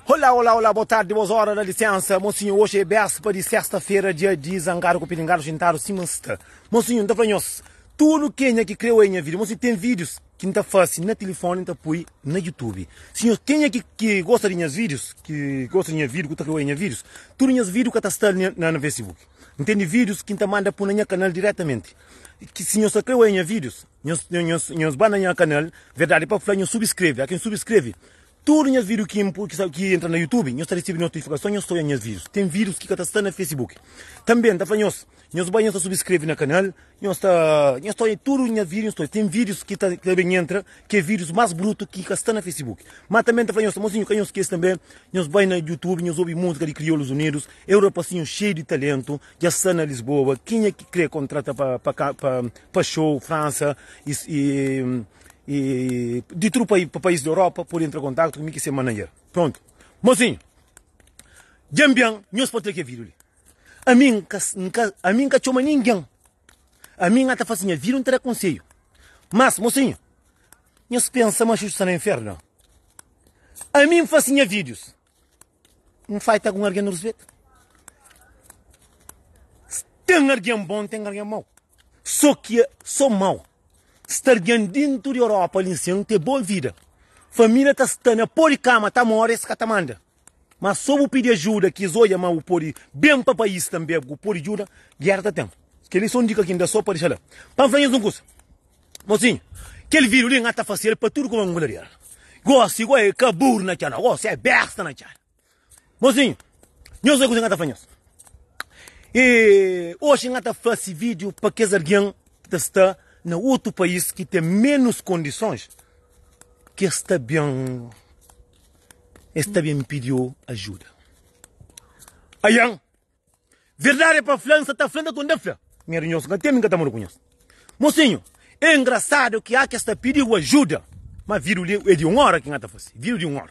Olá, olá, olá, boa tarde, boas horas, dá licença. Mocinho, hoje é véspera de sexta-feira, dia de zangado com pilingado, sentado, cima está. Mocinho, não tá falando, tudo quem é que creu em minha vida, mocinho, tem vídeos que não tá fácil na telefone, tá pui na YouTube. Senhor, quem é que, que gosta de minhas vídeos, que gosta de minha vídeo, que tá creu em minha vídeos, tudo minhas vídeos que tá está na, na Facebook. Entende vídeos que tá manda por na minha canal diretamente. Que senhor só creu em minha vídeos, nhos, nhos, nhos vai na minha canal, verdade para falar, nhos subscreve. A quem subscreve, tudo nhas vídeos que, que, que entra na YouTube, nhos ta recebe notificação, nhos ta nhas vídeos. Tem vídeos que ka ta sta na Facebook. Também, ta fala nhos, nhos vai, nhos ta subscreve na canal, nhos ta, nhos ta tudo nhas vídeos, nhos ta, tem vídeos que ta, que também entra, que é vídeos mais bruto que ka sta na Facebook. Mas também ta fala nhos, mocinho, ka nhos esquece também, nhos vai na YouTube, nhos ouve música de Crioulos Unidos, é um rapacinho cheio de talento, já está na Lisboa, quem é que crê contrata pa, pa, pa, pa show, França, e, e E di tudu pa pa país di Europa pode entra kontaktu ku mi ki se manager. Pronto. Mozinho, dja N ben, nhos pode tra kel vídeo li. Ami N ka, N ka, ami N ka txoma ningen. Ami N ata fase nha vida, N ta da konselhu. Mas, mozinho, nhos pensa ma Xuxu sta na infernu? Ami N fase nha vídeos. N faita ku un algen nu rispeta. Ten algen bon, ten algen mau. So ki so mau. Sta algen dintu di Europa li nsin ten bon vida. Família ta sta na po di kama ta more es ka ta manda. Ma so bu pidi ajuda ki es odja ma bu podi ben pa país tanbe bu podi djuda, gera ta ten. Kel-li so un dika ki N da so pa dixa la. Pa N fla nhos un kusa. Mosinhu, kel vídiu li N ta fase-l pa tudu kuma N gularia. Gosi go é ka buru na txada, gosi é besta na txada. Mosinhu, nhos obi kuze N ta fla nhos. E oxi N ta fase vídiu pa kes algen ki ta sta na otu país ki ten menus kondisons, ki es ta ben, es ta ben pidi-u ajuda. Aian! Verdadi é pa fla, N sa ta fla, N ta torna fla. Nha di nhos, N ka ten, mi N ka ta mora ku nhos. Mosinhu, é ngrasadu ki a kes ta pidi-u ajuda, ma vídiu li é di un óra ki N ta fase, vídiu di un óra.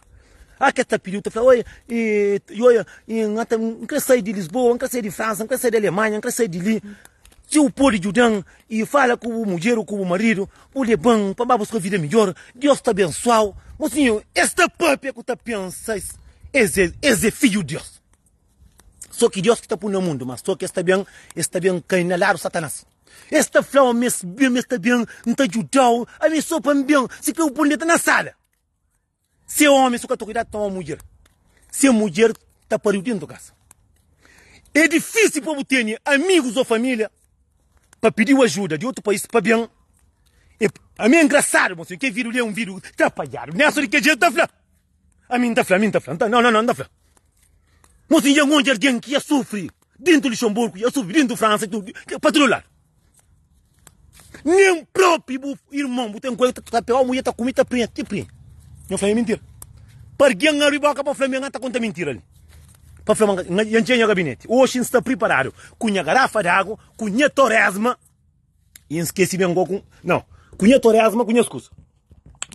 A kes ta pidi-u, ta fla, oi, e, oi, e, N ta, N kre sai di Lisboa, N kre sai di Fransa, N kre sai di Alemanha, N kre sai di li. Si bu pode djuda-m i fala ku bu mudjer ô ku bu maridu, bu leba-m pa N ba buska vida midjór. Deus ta abensua-u. Mosinhu, es ta pâpia ku ta pensa, es é, es é fidju di Deus. So ki Deus ki ta pui na mundu, ma so ki es ta ben, es ta ben kai na ladu Satanás. Es ta fla-u ma es ben, ma es ta ben, N ta djuda-u, ami so pa N ben, si kre bu pun deta na sala. Se omi su ka ta kuidadu, toma mudjer. Se mudjer ta pariu dentu kasa. É difísil pa bu tene amigus ô família pa pidiu ajuda di otu país pa ben. E, ami é engrasadu, mosinhu, kel vídiu li é un vídiu trapadjadu. Nessa di kel jetu ta fla. Ami N ta fla, ami N ta fla, N ta, não, não, não, N ta fla. Mosinhu, dja N odja algen ki ya sufri dentu Luxemburgu, ya sufri dentu Fransa, tudu, pa tudu ladu. Nen propi bu irmon bu ten ku el ta ta pega mudjer ta kume ta prinha ti prinha. Nho fla é mintira. Pa algen abri boka pa fla mi N ta konta mintira li. Pa fla ma N N txega nha gabineti. Oxi N sta priparadu ku nha garafa di agu, ku nha toresma i N skesi ben go ku, não, ku nha toresma ku nhas kusa.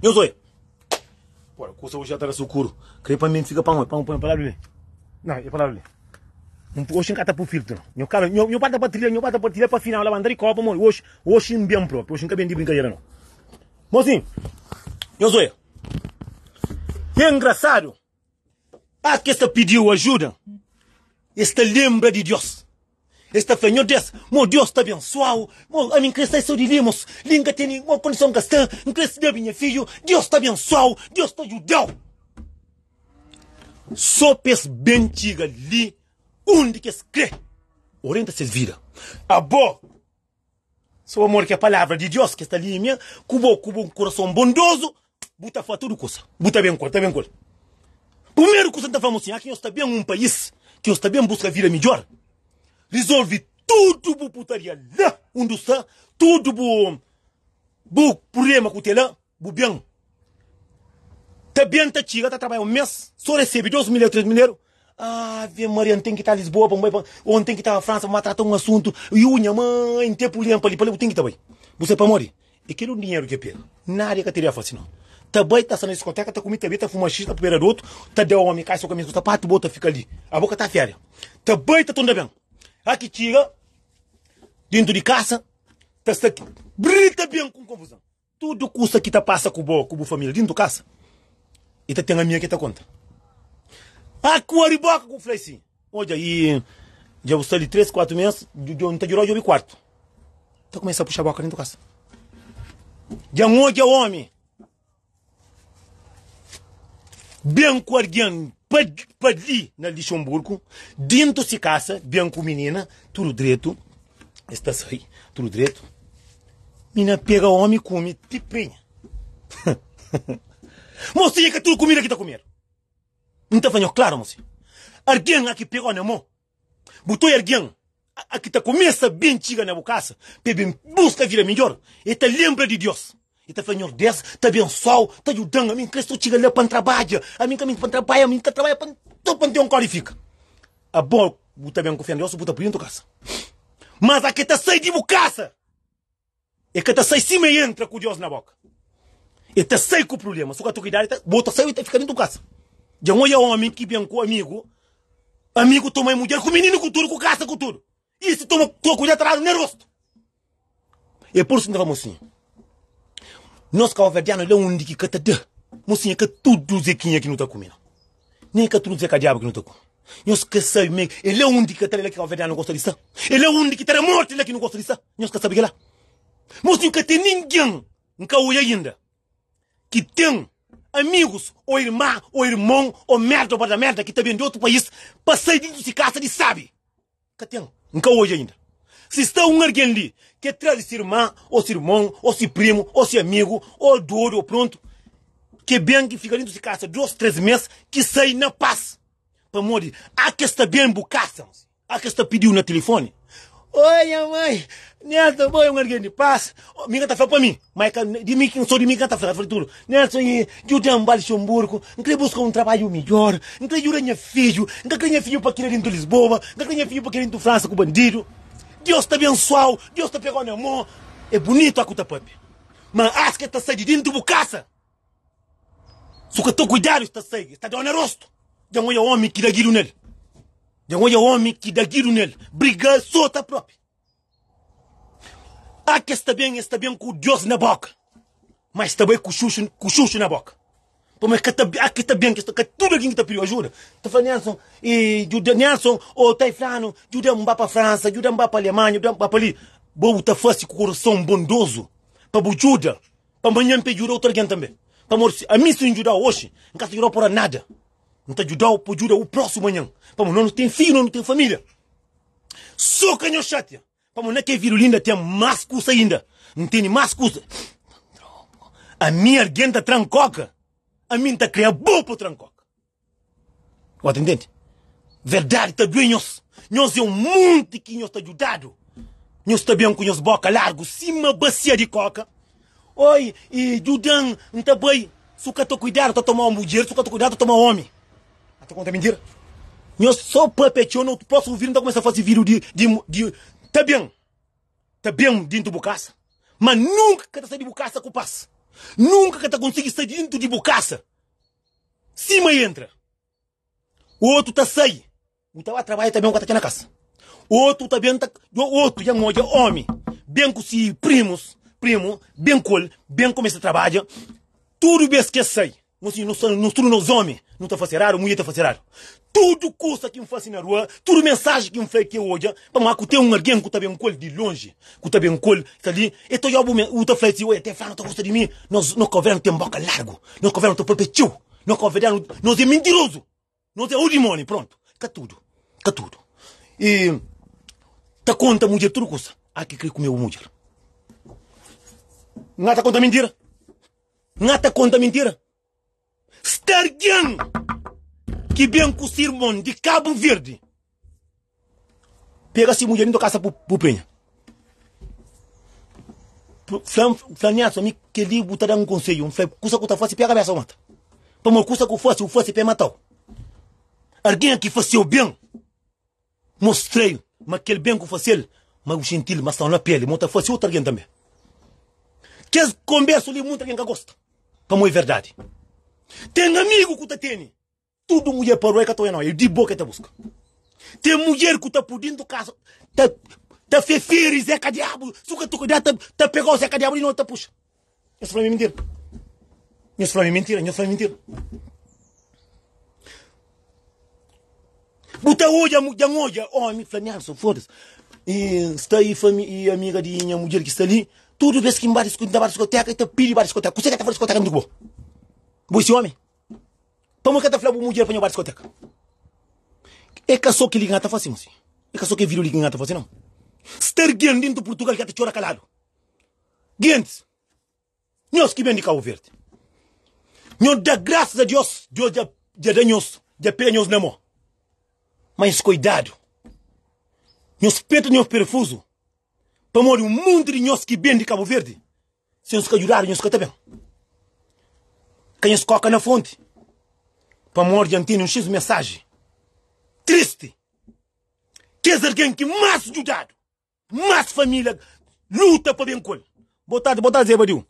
Nhos oia. Pora, kusa hoje já tá sukuru. Kre pa mim fica pa onde? Pa pa lado ali. Não, é pa lado ali. Hoje nka ta pu filtro. Nho cara, nho nho bata pa trilha, nho bata pa trilha pa final lá bandar copa, mo. Hoje, hoje em bem próprio. Hoje nka bem de brincadeira não. Mocinho. Nhos oia. É engraçado. Ah, kes ta pidiu ajuda, es ta lenbra di Dios. Es ta fla, Nhordés, mo Dios ta abensuau, mo ami N kre sai so di li, mos, li N ka tene, mo kondison ka sta, N kre da nha fidju, Dios ta abensuau, Dios ta judau. So pa es ben txiga li undi ki es kre orienta ses vida. Abo, So amor ki é palavra di Dios ki sta limia ku bo, ku bu kurason bondozu, bu ta fla tudu kusa. Bu ta ben ku el, ta ben ku el. Primeru kusa N ta fla mo sin, aki nhos ta ben un país ki nhos ta ben buska vida midjor, rizolvi tudu bu putaria la undi bu sta, tudu bu bu purblema ku ten la. Bu ben Ta ben ta txiga ta trabadja un mes So resebe 2 mil euro 3 mil euro Ave Maria N ten ki ta Lisboa pa N bai pa Ou N ten ki ta Fransa pa N ba trata un asuntu Iu nha mai N ten prublema pa li pa li Bu ten ki ta bai Bu sabe pamodi? É kel un dinheru ki e pega Nada e ka teria fase nau Ta bai ta sta na diskoteka ta kume ta bebe ta fuma xis ta pera di otu Ta da omi kai so kamisa ku sapatu bo ta fika li Abo ka ta feria Ta bai ta tonda ben Aki txiga Dentu di kasa Ta sta brita ben ku konfuzon. Tudu kusa ki ta pasa ku bo ku bu familia dintu kasa, i ta ten amia ki ta konta. Ah, ku ariboka ku fla si. Odja, i dja bu sta li 3, 4 mês, dja N ta djuda-u djobe kuartu. Ta kumesa puxa boka dentu kasa. Dja N odja omi ben ku algen pa, pa li na Lixonburgu, dentu si kasa, ben ku minina, tudu dretu, es ta sai, tudu dretu. Mina pega omi kume ti prenha. Mosinha ka tudu kumida ki ta kumedu. N ta fla nho klaru, mosinhu. Algen a ki pega-u na mô, bu ta oia algen a ki ta kumesa ben txiga na bu kasa pa e ben buska vida midjór, e ta lenbra di Diós. E ta fla, Nhordés ta bensua-u, ta djuda-m. Ami N krê so txiga la pa N trabadja. Ami N ka meste pa N trabadja, ami N ta trabadja pa N so pa N ten un kódi fika. Abo, bu ta ben ku fé na Diós, bu ta pui dentu kasa. Mas a ki ta sai di bu kasa! E ka ta sai sima e entra ku Deus na boka. E ta sai ku problema. Su ka ta kuidadu, e ta bota sai e ta fika dentu kasa. Dja N oja omi ki ben ku amigu, amigu toma e mudjer ku mininu ku tudu, ku kasa ku tudu. I si toma toma kuidadu ta dadu na rostu. E pur isu N ta fla mosinha, nos kabuverdianu la undi ki ka ta da. Mosinha, ka tudu zekinha ki nu ta kume nau. Nen ka tudu zeka diabu ki nu ta kume. Nhos ka sabe ma el é undi ki ka ta da la ki kabuverdianu gosta di sta. El é undi ki ta da morti la ki nu gosta di sta. Nhos ka sabe kila. Mos nhu ka ten ningen, N ka oia inda, ki ten amigus o irma o irmon o merda o barda merda ki ta ben di otu país pa sai di si kasa di sabi. Ka ten. N ka odja inda. Si sta un algen li ke traze si irma, o si irmon, o si primu, o si amigu, o dodu, o prontu, ke ben ki fika dentu si kasa dos, tres mes, ki sai na pas. Pamodi, a ke sta ben bu kasa, a ke sta pidiu na tilifoni, Oi, nha mai, Nelson, bo é un algen di pas. Mi ka ta fla pa mi, ma é ka di mi, so di mi ka ta fla, ta fla di tudu. Nelson, i djuda-m ba Luxemburgo, N kre buska un trabadju midjor, N kre djuda nha fidju, N ka kre nha fidju pa kria dentu Lisboa, N ka kre nha fidju pa kria dentu Fransa ku bandidu. Deus ta bensua-u, Deus ta pega-u na mô. É bunitu a ku ta papia, ma as ke ta sai di dentu bu kasa, su ka ta kuidadu, es ta sai, es ta da-u na rostu. Dja N odja omi ki da gidu nel, dja N odja omi ki da gidu nel, briga sota propi. A ke sta ben, es sta ben ku Deus na boka, ma es ta bai ku xuxu, ku xuxu na boka. Pamodi es ka ta, a ke ta ben, ke sta, ka tudu algen ki ta pidi ajuda, ta fla Nelson, e djuda Nelson, o ta flanu, djuda-m ba pa Fransa, djuda-m ba pa Alemanha, djuda-m ba pa li. Bo bu ta fasi ku korason bondozu pa bu djuda, pa manhan pa e djuda otu algen tanbe. Pamodi si ami si N djudau oxi, N ka sta djudau pora nada. N ta djudau pa djuda u prósimu manhan. Pamodi no nu ten fidju, no nu ten familia. So ka nhos xatia. Pamo na kel vídeo li inda ten más kusa inda. N tene más kusa. Ami algen ta tra-m koka, ami N ta kria bo pa tra-m koka. Ó, ta intende? Verdadi ta due nhos. Nhos é un monti ki nhos ta djudadu. Nhos ta ben ku nhos boka largu sima basia di koka. Oi, i djuda-m, N ta bai. Su ka ta kuidadu, ta toma mudjer, su ka ta kuidadu, ta toma omi. A ta konta mintira. Nhos só papia txeu na próximo vídeo N ta kumesa fase vídeo di, di, di ta ben, ta ben dintu bu kasa, ma nunka ka ta sai di bu kasa ku pas. Nunka ka ta konsigi sai dintu di bu kasa sima entra. Otu ta sai, bu ta ba trabadja ta ben ku ka ta txeu na kasa. Otu ta ben ta, otu dja N odja omi ben ku si primus, primu ben ku el, ben kumesa trabadja, tudu bes ki es sai Nos si nos nos tudu nos omi nu ta fase eradu, mudjer ta fase eradu. Tudu kusa ki N fase na rua, tudu mensaji ki N fla ki e odja, pamodi ku ten un algen ku ta ben ku el di lonji, ku ta ben ku el sta li, e ta odja bu men, u ta fla si, oi, até flanu ta gosta di mi. Nos nos kabuverdianu ten boka largu, nos kabuverdianu ta papia txeu, nos kabuverdianu nos é mintirozu, nos é o dimoni, prontu. Ka tudu, ka tudu. E ta konta mudjer tudu kusa, a ki kre kume bu mudjer. N ta konta mintira? N ta konta mintira? Sta algen ki ben ku si irmon di Kabu Verdi pega si mudjer dintu kasa bu prenha. Fla, fla Nelson, mi kel-li bu ta da-m konsedju. N fla, kusa ku ta fase, pega kabesa bu mata. Pamodi kusa ku fase, bu fase pa e matau. Algen ki faseu ben, Mostrei ma kel ben ku fasel, ma bu xintil ma sta na peli, ma u ta fase otu algen tanbe. Kes konbersu li munti algen ka gosta, pamo e verdadi. Ten amigu ku ta tene tudu mudjer pa rua e ka ta oia nau, e di bo ke ta buska. Ten mudjer ku ta pu dintu kasa ta ta feferi zeka diabu, su ka ta kuida ta ta pegau zeka diabu di novu ta puxa. Nhos fla mi mintira. Nhos fla mi mintira, nhos fla mi mintira. Bu ta odja, dja N odja omi fla, Nelson, foda-se, i sta i fami i amiga di nha mudjer ki sta li, tudu bes ki N ba N ta ba diskoteka, i ta pidi ba diskoteka. Kuse ki ta fla diskoteka nunde ku bo? Bo i si omi? Pamodi ka ta fla bu mudjer pa nho ba diskoteka? É ka so kili ki N ta fase, mosi. É ka so ke video li ki N ta fase, nau. Sta algen dintu Purtugal ki ta txora kaladu. Gentis, Nhos ki ben di Kabu Verdi, nhos da grasas a Dios, Dios dja, dja da nhos, dja pega nhos na mo. Ma nhos kuidadu, nhos peta nhos parafuzu, pamodi un monti di nhos ki ben di Kabu Verdi, si nhos ka djudadu, nhos ka ta ben. Ka nhos koka na fonti, pamodi dja N tene un xis mesaji tristi. Kes algen ki mas djudadu. Mas família luta pa ben ku el. Bo ta, bo ta zé badiu.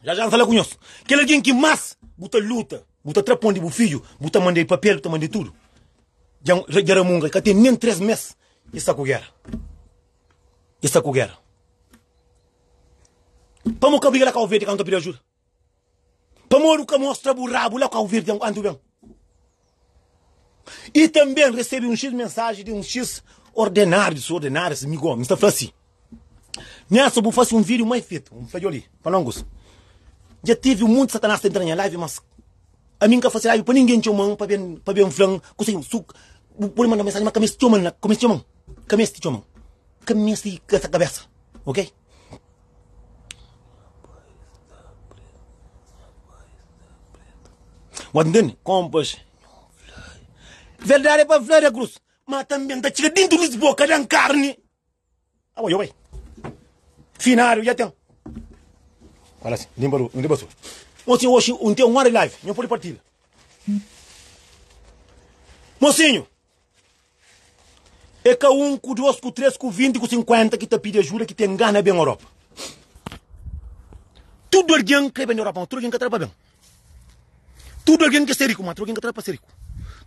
Já já N fala ku nhos. Kel algen ki mas bu ta luta, bu ta tra pon di bu fidju, bu ta manda-l papel, bu ta manda-l tudu. Dja, dja ramunga, ka ten nen 3 mes, e sta ku gera. E sta ku gera. Pamo ka briga la Kau Verdi kantu ta pidi ajuda? Pamodi bu ka mostra bu rabu la Kau Verdi antu ben? E tanben resebe un xis mensaji di un xis ordenariu, su ordenariu, si migo, mi sta fla si. Nelson, bu fasi un video mai fetu. N fla, Djoli, fala un kusa. Dja tive un monti satanás ta entra na nha live, mas ami N ka fasi live pa ningen txoman pa ben pa ben flan kusa ki su bu pode manda mensaji, ma ka meste txoman la, ka meste txoman, ka meste txoman, ka meste gasta kabesa, ok? Bo ta ntende? Kompas. Verdade é pa fla da cruz. Ma também ta txiga dintu Lisboa, ka dan carne. Abo, yo bai. Finado já tem. Fala assim, limpa, limpa sua. Mocinho, hoje um tem uma hora de live, não pode partilha. Mocinho, É ka un, ku dos, ku tres, ku 20, ku 50 ki ta pidi ajuda ki ten gana ben Europa. Tudu algen kre ben Europa, ma tudu algen ka tra pa ben. Tudu algen ke ser riku, ma tudu algen ka tra pa ser riku.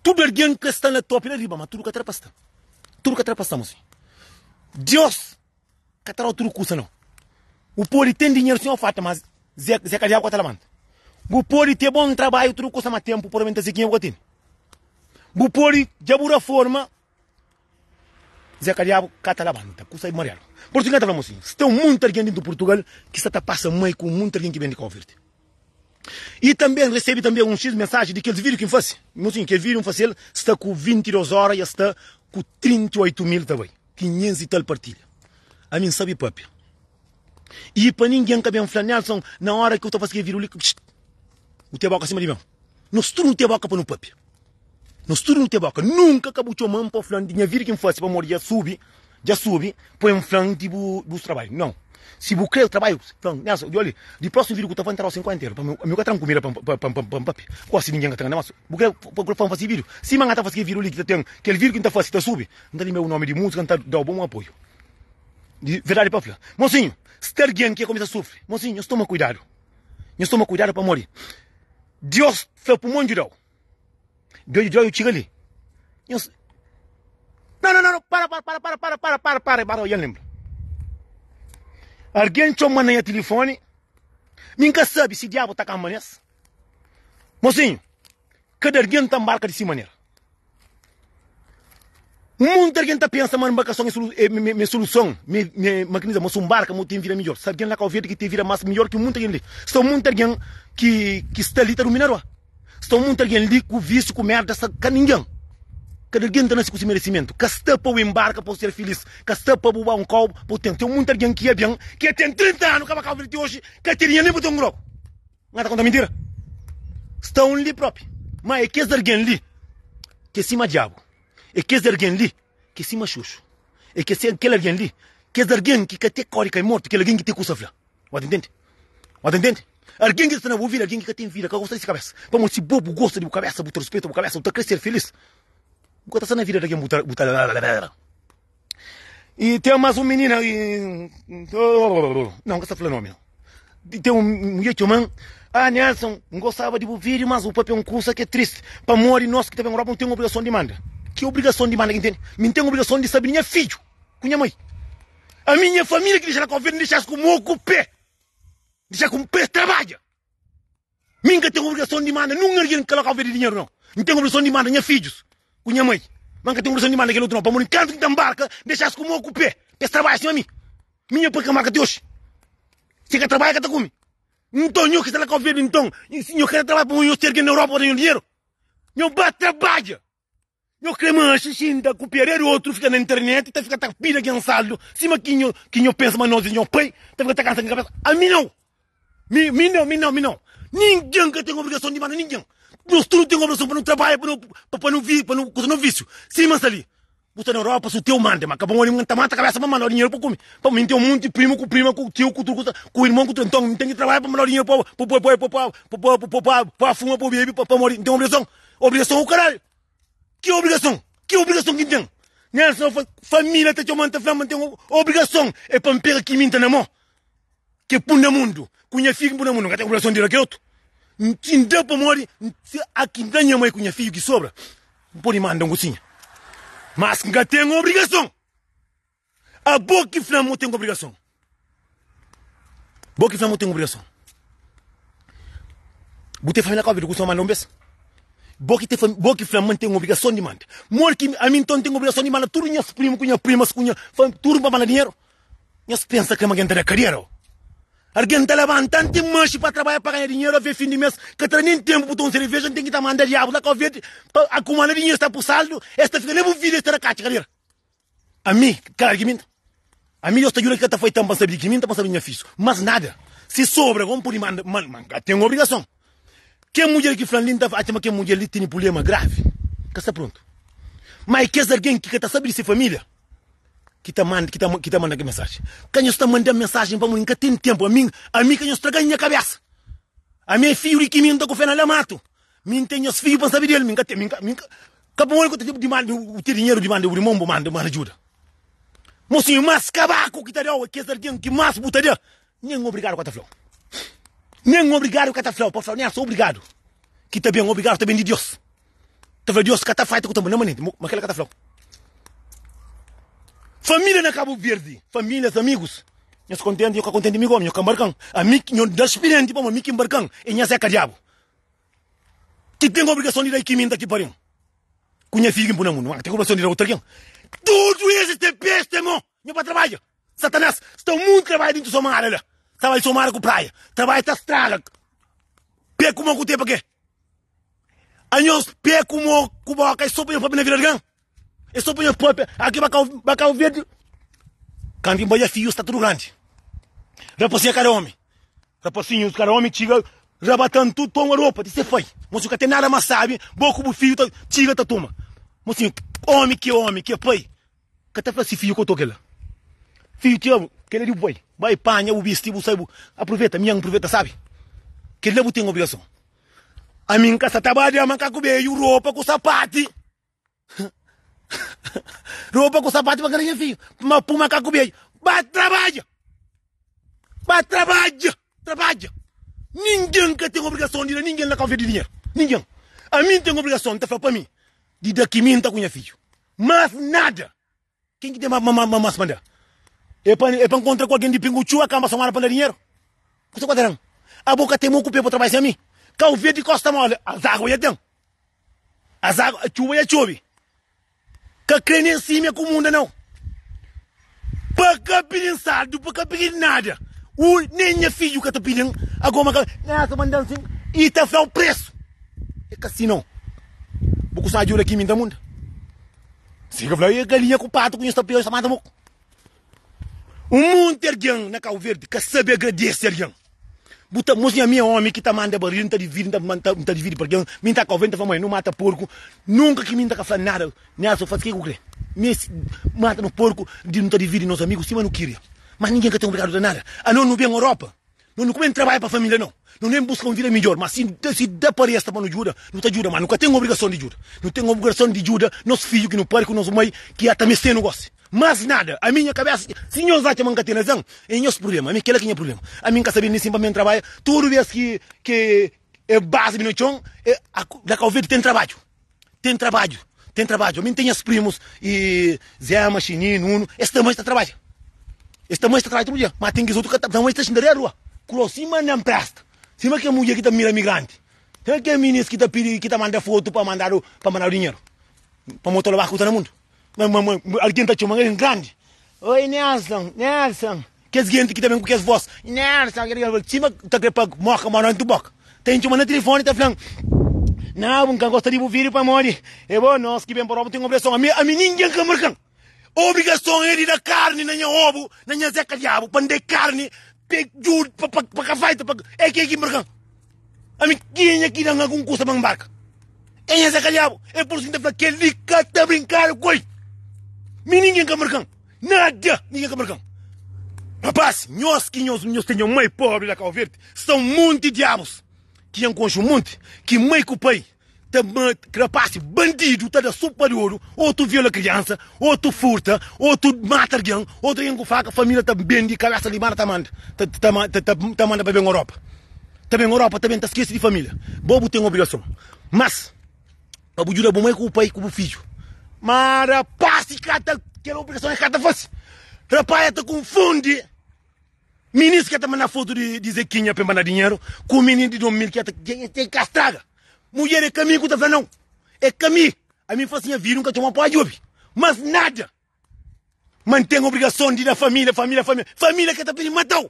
Tudu algen kre sta na topi la riba, ma tudu ka tra pa sta. Tudu ka tra pa sta, mosinhu. Deus Ka ta dau tudu kusa nau. Bu pode ten dinheru sin ofata, ma Zé, Zé Kadiabu ka ta labanta. Bu pode te bon trabadju tudu kusa, ma tempu pode ben ta se kinha bu ka tene. Bu pode dja bu raforma, Zé Kadiabu ka ta labanta. Kusa é mariadu. Por isu ki N ta fla mosinhu, sta un monti algen dintu Purtugal ki sta ta pasa mai ku un monti algen ki ben di Kau Verdi. I tanbe N resebe tanbe un xis mensaji di kes vídiu ki N fase. Mosinhu, kel vídiu N fase-l sta ku 22 óra i el sta ku 38 mil ta bai. 500 i tal partilha. Ami N sabe papia. I pa ningen ka ben fla, Nelson, na óra ki bu ta fase kel vídiu li, bu ten bóka sima di ben. Nos tudu nu ten bóka pa nu papia. Nos tudu nu ten bóka. Nunka ka bu txoma-m pa bu fla-m di nha vídiu ki N fase pamodi dja subi. Dja subi, poi-m fla-m di bu bus trabadju. Nau. Si bu kre trabadju, fla-m, Nelson, di oli, di prósimu vídiu ku ta fla, N ta da-u 50 euru. Pamodi ami ka tra-m kumida pa pa-m papia. Gosi ningen ka ta ngana, mas bu kre pa-m fase vídiu? Sima N ta fase kel vídiu li ki ta ten, kel vídiu ki N ta fase ta subi, N ta limia bu nomi di múzika, N ta da-u bon apoiu. Di verdadi pa fla. Mosinhu, sta algen ki kumesa sufri. Mosinhu, nhos toma kuidadu. Nhos toma kuidadu pamodi Deus fla pa mon djuda-u. Deus djuda-u txiga li. Nhos Não, não, não, para, para, para, para, para, para, para, para, para, já lembro. Alguém txoma na nha telefone, mi nka sabe se diabo ta kamba nes. Mocinho, cada alguém ta embarca de si maneira. Monti algen ta pensa ma nbarkason é é soluson, ma ma ma si un barka ma ten vida midjor. Sta algen la Kau Verdi ki ten vida mas midjor ki monti algen li. Sta monti algen ki ki sta li ta durmi na rua. Sta monti algen li ku visiu, ku merda, sta ka ningen. Kada algen ta nase ku si meresimentu. Ka sta pa bu inbarka pa bu ser filis, ka sta pa bu ba un kau pa bu ten. Ten monti algen ki ya ben, ki ya ten 30 anu ka ba Kau Verdi ti oji, ka ten dinheru nen pa ten un grogu. N ka ta konta mintira. Sta un li propi. Ma é kes algen li ki é sima diabu. É kes algen li ki é sima xuxu. É kes kel algen li, kes algen ki ka ten kóre kai mortu, kel algen ki ten kusa fla. Bu ta intende? Bu ta intende? Algen ki sta na bu vida, algen ki ka ten vida, ka gosta di si kabesa. Pamodi si bo bu gosta di bu kabesa, bu ta ruspeta bu kabesa, bu ta kre ser filis, bu ka ta sta na vida di algen bu ta bu ta. I ten mas un minina i Não, ka sta fla nomi não. Ten un mulher txoman, ah Nelson, N gostaba di bu vídeo, mas bu papia un kusa ki é triste. Pamodi nos ki ta ben Europa nu ten obrigason di manda. Ki obrigason di manda ki N ten? Mi N ten obrigason di sabe di nha fidju ku nha mai. Ami nha família ki dexa na Cabo Verde, N dexa-s ku mo ku pé. N dexa ku pé trabadja. Mi N ka ten obrigason di manda nun algen kala Cabo Verde dinheru, nau. N ten obrigason di manda nha fidjus ku nha mai. Ma N ka ten obrigason di manda kel otu nau, pamodi kantu ki N ta nbarka, N dexa-s ku mô ku pé, pa es trabadja sima mi. Mi nha pai ka marka ti oxi. Si e ka trabadja, e ka ta kume. Nton, nho ki sta la Kau Verdi, nton, si nho ka ta trabadja, pamodi nho ser algen na Europa pa da nho dinheru? Nho ba trabadja! Nho kre manxe, xinta ku pé di otru, fika na internet, ta fika ta pidi algen saldu, sima ki nho ki nho pensa ma nos é nho pai, ta fika ta kansa nha kabesa. Ami nau! Mi, mi nau, mi nau, mi nau. Ningen ka ten obrigason di manda ningen. Nos tudu ten obrigason pa nu trabadja, pa nu, pa nu vi, pa nu kusa no visiu. Sima sta li, bu sta na Europa, su teu manda, ma ka bon ori ta mata kabesa pa mandau dinheru pa kume. Pa mi, N ten monti primu ku prima, ku tiu, ku tudu kusa, ku irmon, ku tudu. Nton, N ten ki trabadja pa mandau dinheru pa, pa, pa, pa, pa, pa, pa, pa, pa fuma, pa bebe, pa, pamodi N ten obrigason. Obrigason o karalhu! Ki obrigason? Ki obrigason ki N ten? Nelson fla, Família ta txoma-m ta fla-m ma N ten obrigason é pa N pega kiminta na mô ki pun na mundu, ku nha fidju ki pun na mundu. N ka ten obrigason di da kel otu. N ti da pamodi a ki N da nha mai ku nha fidju ki sobra, N pode manda un kusinha. Mas N ka ten obrigason. Abo ki fla-m ma ten obrigason. Bo ki fla-m ma ten obrigason. Bu ten família ka obi ku manda un bes. Bo ki ten bo ki fla-m ma ten obrigason di manda. Modi ki ami nton ten obrigason di manda tudu nhas primu ku nha primas ku nha tudu pa manda dinheru? Nhos pensa ke ma algen ta da kadera o? Algen ta labanta anti manxi pa trabadja pa ganha dinheru ave fin di mes ka ta da nen tempu pa toma un sereveja n ten ki ta manda diabu la ka verde pa akumula dinheru sta pu saldu es ta fika na bu vida es ta da katxa kadera. Ami, klaru ki mi nta. Ami Deus ta djuda ki ka ta fai tan pa N sabe di ki mi nta pa N sabe di nha fidjus. Mas nada. Si sobra gó N pudi manda, ma N ka ten obrigason. Ken mudjer ki fla-m li N ta atxa ma ken mudjer li tene prublema gravi. Ka sta prontu. Ma é kes algen ki ka ta sabe di se familia ki ta manda, ki ta, ki ta manda kel mensajen. Ka nhos ta manda-m mensajen pamodi N ka ten tenpu. Ami, ami ka nhos straga-m nha kabesa. Ami é fidju di ki mi N ta ku fe na la matu. Mi N ten nhas fidju pa N sabe del, mi N ka ten, mi N ka, mi N ka, ka pamodi ku ta ten dimanda, bu ten dinheru dimanda bu irmon bu manda, manda djuda. Mosinhu, mas kabaku ki ta dau é kes algen ki mas bu ta da, nen obrigadu ka ta flau. Nen obrigadu ka ta flau, pa flau Nelson obrigadu ki ta ben, obrigadu ta ben di Dios. Ta fla Dios ka ta faita ku ta na manenti, ma kila ka ta flau. Família na Cabo Verde, famílias, amigus, nhos kontenti, nhos ka kontenti mi gomi, nhos ka mbarkan. Ami, nhos da spirienti pamodi mi ki mbarkan é nha Zeca Diabu. Ki ten obrigason di da ki minta ki parin ku nha fidju ki npui na mundu, ma ka ten obrigason di da otu algen. Tudu esis ten pes, ten mon, nha pa trabadja. Satanas sta muntu trabadja dintu Somada la, trabadja Somada ku praia, trabadja ta straga pe ku mon ku te pa ke? Anhos pe ku mon ku boka é so pa nhos papia na vida di algen? É so pa nhos papia aki ba Kau ba Kau Verdi? Kantu ki nbai nha fidju sta tudu grandi, rapasinha kada omi. Rapasinhus, kada omi txiga rabatan tudu toma ropa di se pai. Mosinhu ka ten nada mas sabi, bo ku bu fidju ta txiga ta toma. Mosinhu, omi ki é omi, ki é pai, ka ta fla si fidju ka oto kela. Fidju txiga, kela di bu pai. Bai panha bu bisti, bu sai bu apruveta, mi N apruveta sabi. Kela bu ten obrigason. Ami N ka sa ta badia ma N ka ku beju ropa ku sapati. Roupa ku sapatu pa kada nha fidju. Ma pu makaku bedju. Ba trabadja! Ba trabadja! Trabadja! Ningen ka ten obrigason di da ningen na kau di dinheru. Ningen. Ami N ten obrigason, N ta fla pa mi, di da ki mi N ta ku nha fidju. Mas nada! Ken ki ten mas pa N da? É pa é pa N kontra ku algen di Pinguçu, a kamba somada pa N da dinheru? Kusa ku ta dan? Abo ka ten mo ku pe pa trabadja sen mi? Kau Verdi Kosta Mole, azágua dja ten. Azágua, txuba dja txobe. Ka kre nen simia ku munda nau. Pa ka pidin saldu, pa ka pidin nada. U nen nha fidju ka ta pidin agoma ka nessa mandan sin i ta flau presu. É ka si nau. Bu ku sa djuda kimi nta munda. Si ka fla e galinha ku patu ku nhos ta pega nhos ta mata moku. Un monti algen na Cabo Verde ka sabe agradese algen. Bu ta mostra ami é omi ki ta manda baril, N ta dividi, N ta N ta dividi pa algen. Mi N ta Cabo Verde, N ta fla mãe, nu mata porku. Nunka ki mi N ta ka fla nada. Nelson faz ke ku kre. Mi mata no porku, di nu ta dividi nos amigu sima nu kiria. Mas ningen ka ten obrigadu da nada. Anos nu ben Europa. No nu ka ben trabadja pa familia no. No nem buska un vida midjor, ma si si da pa resta pa no djuda, no ta djuda, ma no ka ten obrigason di djuda. No ten obrigason di djuda nos fidju ki no pari ku nos mai ki ata mestenu gosi. Mas nada, ami nha kabesa, si nhos atxa ma N ka ten razan, é nhos prublema, ami kela ki nha prublema. Ami N ka sabe nin si pa mi N trabadja, tudu bes ki ki e base mi na txon, e na Kau Verdi ten trabadju. Ten trabadju, ten trabadju. Ami N ten nhas primus e Zema, Xini, Nunu, es também ta trabadja. Es também ta trabadja tudu dia. Ma ten kes otu ka ta, também ta xinta riba rua. Kro sima na npresta, sima kel mudjer ki ta mira migranti. Sima kel minis ki ta pidi, ki ta manda fotu pa mandadu, pa mandadu dinheru. Pamodi ta leba ku ta na mundu. Ma, ma, ma, algen ta txoma algen grandi. Oi, Nelson, Nelson. Kes genti ki ta ben ku kes vós, Nelson, kel kel sima ta kre pa moka mora na tu boka. Ta txoma na tilifoni ta fla-m, Nau, N ka gosta di bu vídiu pamodi é bo, nos ki ben pa Europa ten obrigason. Ami, ami ningen ka marka-m. Obrigason é di da karni na nha obu, na nha Zeka Diabu, pa N da karni pa e djuda, pa, pa, pa ka faita, pa, é ke ki marka-m. Ami kenha ki da-m algun kusa pa N mbarka? É nha Zeka Diabu. É pur isu ki N ta fla, kel-li ka ta brinkadu ku el. Mi ningen ka marka-m. Nada! Ningen ka marka-m. Rapaz, nhos ki nhos, nhos ten nha mai pobri la Kau Verdi, sta un monti diabus ki nha N konxe un monti, ki mai ku pai ta rapaz bandidu ta da sopa di oru, otu viola kriansa, otu furta, otu mata algen, otu algen ku faka, familia ta bendi kabesa di mara ta manda, ta, ta, ta, ta, ta manda pa ben Europa. Ta ben Europa, ta ben ta skese di familia. Bo bu ten obrigason. Mas, pa bu djuda bu mai ku bu pai ku bu fidju. Ma rapaz ka ta, kel obrigason e ka ta fasi. Rapaz ta konfundi Minis ke ta manda fotu di di Zequinha pa e manda dinheru ku minin di Dom Mil ke ta ke ka straga. Mudjer é ka mi ku ta fla nau. É ka mi. Ami fasi nha vida, N ka txoma pa djobi. Mas nada. Ma N ten obrigason di da família, família, família. Família ke ta pidi matau.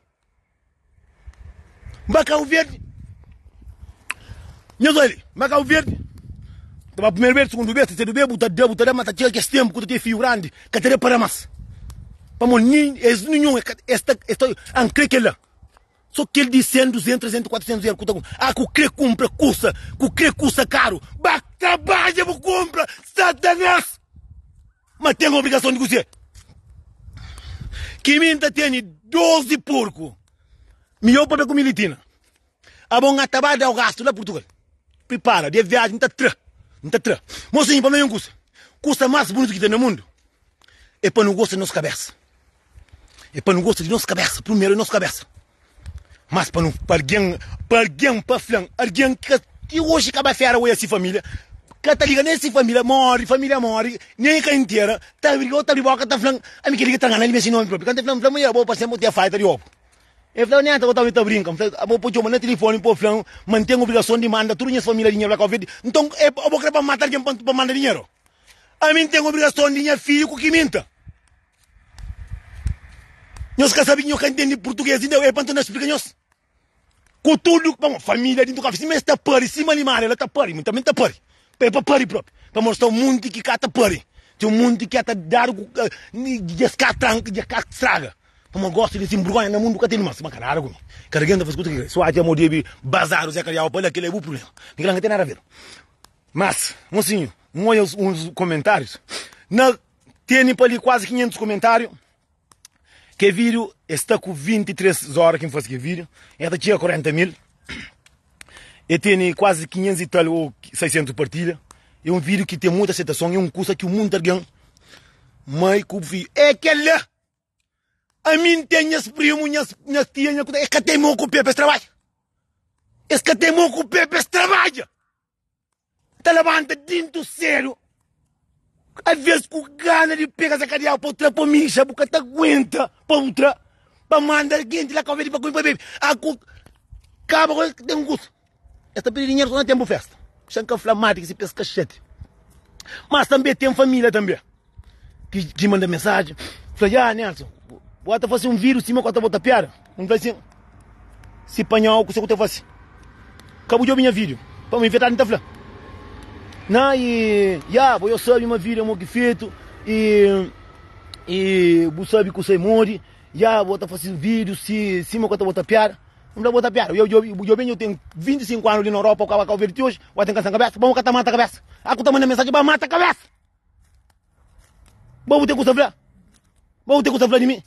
N ba Cabo Verde. Nhos oi li, N ba Cabo Verde. Ta ba primeru bes, segundu bes, terseru bes, bu ta da, bu ta da, ma ta txiga kes tempu ku ta ten fiu grandi, ka ta da pa da mas. Pamodi nin es ninhun es ka es ta es ta an kre kel-la. So kel di 100, 200, 300, 400 euro ku ta ah ku kre kunpra kusa, ku kre kusa karu, ba trabadja bu kunpra, Satanás! Ma ten obrigason di kuzê? Ki mi N ta tene 12 porku, mi eu papia ku Militina. Abo N ta ba dau gastu la Purtugal. Pripara, di viaji N ta tra, N ta tra. Mosinhu, pa mi un kusa, kusa mas bunitu ki ten na mundu é pa nu gosta di nos kabesa. É pa nu gosta di nos kabesa, primeru é nos kabesa. Mas pa nu, pa algen, pa algen pa fla-m, algen ki ka, ti oji ka ba fera oia si familia, ka ta liga nen si familia mori, familia mori, nen ka intera, ta briga, ta abri boka ta fla-m, ami kel-li ki ta ngana li mi si nomi propi. Kantu el fla-m, fla-m, abo parse-m bo ten falta di obu. El fla, Neta, bo ta ta brinka. N fla, Abo pode txoma na tilifoni pa bo fla-m ma N ten obrigason di manda tudu nhas família dinheru la Kau Verdi. Nton, abo kre pa N mata algen pa manda dinheru? Ami N ten obrigason di nha fidju ku kiminta. Nhos ka sabe, nhos ka ntende purtuges inda, é pa N torna splika nhos. Ku tudu, pamodi família dintu ka sima es ta pari, sima limária la ta pari, mi tanbe N ta pari. É pa pari propi, pamodi sta un monti ki ka ta pari, ten un monti ki ta dadu ku dja es ka tranka, dja ka straga. Pamodi gosta di sin burgonha na mundu ka tene mas. Ma ka nada ku mi. Kada ken ta fasi kusa ki kre. Si bu atxa ma bu debe bazadu Zé Kadiau pa la, kila é bu prublema. Mi kila ka ten nada aver. Mas, mosinhu, N oia uns komentarius. Na tene pa li kuazi 500 komentariu. Ke video e sta ku 23 ora ki N fasi ke video. E ta txiga 40 mil. E tene kuazi 500 i tal ou 600 partilha. É un video ki ten muita asetason. É un kusa ki munti algen, mai ku fidju. É kel-la! Ami N ten nhas primu, nhas, nhas tia, nha kuta, es ka ten mon ku pé pa es trabadja. Es ka ten mon ku pé pa es trabadja. Ta labanta dintu sedu, alvês ku gana di pega se kadiau pa bu tra pa mixa, bu ka ta aguenta pa bu tra, pa manda algen la Kau Verdi pa kume pa bebe. A ku kaba ku es ten kusa. Es ta pidi dinheru so na tenpu festa. Xa N ka fla mati ki si pa es ka xati. Mas tanbe ten familia tanbe. Ki manda mensaji, fla, Ya, Nelson, bu ta fase un vídiu sima ku ta bota piada? N fla sin, Si panhau, kuse ku ta fase? Ka bu djobe nha vídiu, pamodi verdadi N ta fla. Na, i, ya, bo yo sabe ma vídiu é mo ki fetu, i, i bu sabe kuse é modi, ya, bu ta fase un vídiu si, sima ku ta bota piada. N fla, Bota piada? Yo djobe, bu djobe, nho ten 25 anu li na Europa, bu kaba Kau Verdi ti oji, bu ten kansa na kabesa, ba bu ka ta mata kabesa. A ku ta manda mensaji, ba mata kabesa! Bo bu ten kusa fla? Bo bu ten kusa fla di mi?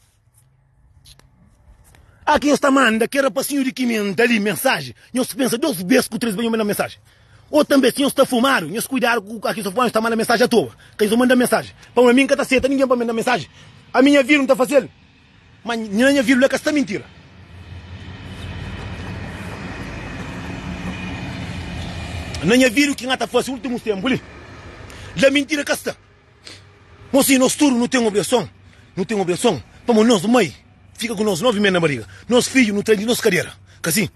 Ah, ki nhos ta manda kel rapasinhu di ki mi da li mensaji, nhos pensa dos bes ku tres bes nhos manda mensaji. Ou tanbe si nhos sta fumadu, nhos kuidadu ku aki nhos sta fumadu, nhos ta manda mensaji atoa. Ka nhos manda mensaji. Pamodi ami N ka ta seta ningen pa manda mensaji. Ami nha vida N ta fazel. Ma na nha vida la ka sta mintira. Na nha vida ki N ta fase ultimus tempu li, la mintira ka sta. Mosinhu, nos tudu nu ten obrigason, nu ten obrigason pamodi nos mai fika ku nos 9 mes na bariga, nos fidju nu tra di nos kadera. Ka si?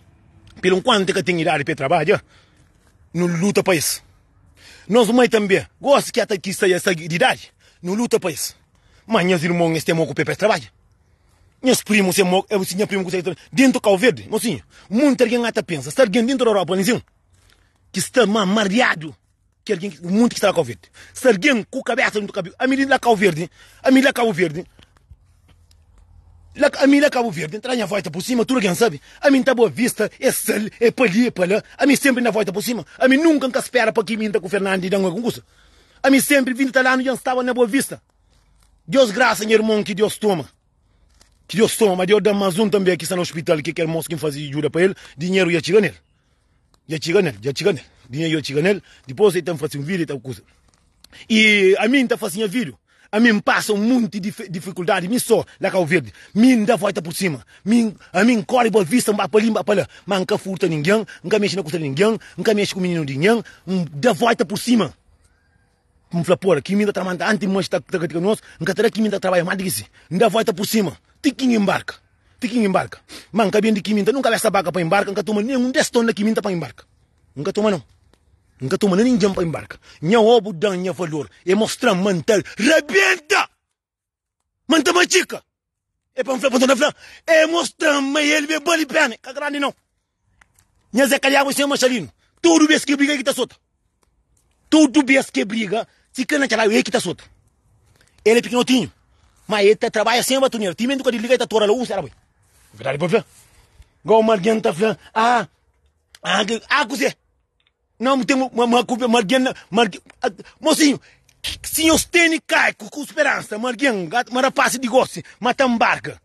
Pelu nkuantu e ka ten idadi pa e trabadja, nu luta pa es. Nos mai tanbe, gosi ki ata ki sai esa di idadi, nu luta pa es. Ma nhas irmon es ten mo ku pe pa es trabadja. Nhas primu sen mo, si nha primu ku sai dentu Kau Verdi, mosinhu, munti algen ata pensa, sta algen dentu di Europa li sin ki sta ma mariadu ki algen, munti ki sta la Kau Verdi. Sta algen ku kabesa dentu kabe, ami di la Kau Verdi, ami di la Kau Verdi, La, ami la Cabo Verde, N ta da nha volta por sima, tudu algen sabe. Ami N ta Boa Vista, é sal, é pa li, é pa la. Ami senpri N da volta por sima. Ami nunka N ka spera pa ki mi N ta ku Fernando i da-m algun kusa. Ami senpri 20 tal anu dja N staba na Boa Vista. Deus grasa nha irmon ki Deus toma. Ki Deus toma, ma Deus da-m mas un tanbe ki sta na ospital, ki kel mos ki N faze djuda pa el, dinheru dja txiga nel. Dja txiga nel, dja txiga nel. Dinheru dja txiga nel. Dipôs el ta fase un vídiu, el ta kusa. I ami N ta fase nha vídiu. Ami N pasa un monti di difikuldadi mi so la Kau Verdi. Mi N da volta pur sima. Mi, ami N kore Boa Vista, N ba pa li, N ba pa la. Ma N ka furta ningen, N ka mexe na kusa di ningen, N ka mexe ku mininu di ningen. N da volta pur sima. N fla, Pora, ki mi N ta tramanta anti manxe ta katika nos, N ka ta da ki mi N ta trabadja mas di ki si. N da volta pur sima ti ki N inbarka. Ti ki N inbarka. Ma N ka bende kiminta, nunka besta baka pa inbarka, N ka toma nen un des ton na kiminta pa inbarka. N ka toma nau. N ka toma na ningen pa inbarka. Nha obu dan nha valor, e mostran ma N ta rabenta, ma N ta matxika. E pa N fla pa N ta fla, e mostran ma el be bali pena. Ka grandi nau. Nha Zé Kadiabu sen Maxalinu, tudu bes ki briga e ki ta sota. Tudu bes ki briga, si ka na txaladu e ki ta sota. El é pikinotinhu, ma el ta trabadja sen batunera. Timenti ka disliga, el ta tora la un sera bai. Verdadi pa fla. Gau ma algen ta fla, ah, ah, ah, kuzê? Não, tem uma, uma, uma, alguém, uma, mocinho, se nhos tene caico com esperança, ma alguém, ma rapaz de gosto, ma tambarca.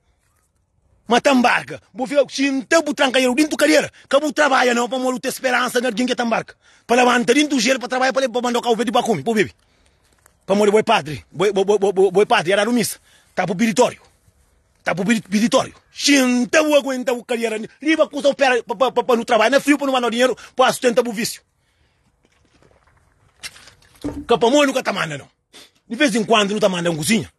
Ma ta nbarka, bu fika xinta bu tranka el dintu kadera, ka bu trabadja nau pamodi bu ten speransa na algin ki ta nbarka pa labanta dintu jel pa trabadja pa leba pa manda kau verde pa kume, pa bebe. Pamodi bo é padri, bo bo é padri, ya dadu misa, ta bu piritóriu, ta bu piritóriu. Xinta bu aguenta bu kadera riba kusa bu pera pa pa pa nu trabadja na friu pa nu manda dinheru pa sustenta bu visiu. Ka pamodi nu ka ta manda nau. Di vez en kuandu nu ta manda un kuzinha.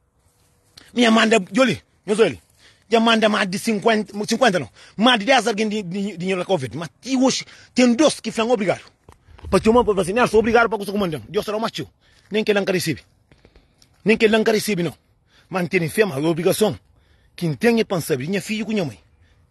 Minha manda, djoli, nhos oi li. Dja manda más di 50, 50 não, más di 10 algen di, di, dinheru la Cabo Verde. Mas ti oxi ten dos ki flan obrigadu. Pa txoma pa fla si, Nelson, obrigadu pa kusa ku mandan. Deus ta dau más txeu. Nen kel-la N ka resebe. Nen kel-la N ka resebe nau. Má N tene fé ma obrigason ki N ten é pa N sabe di nha fidju ku nha mai.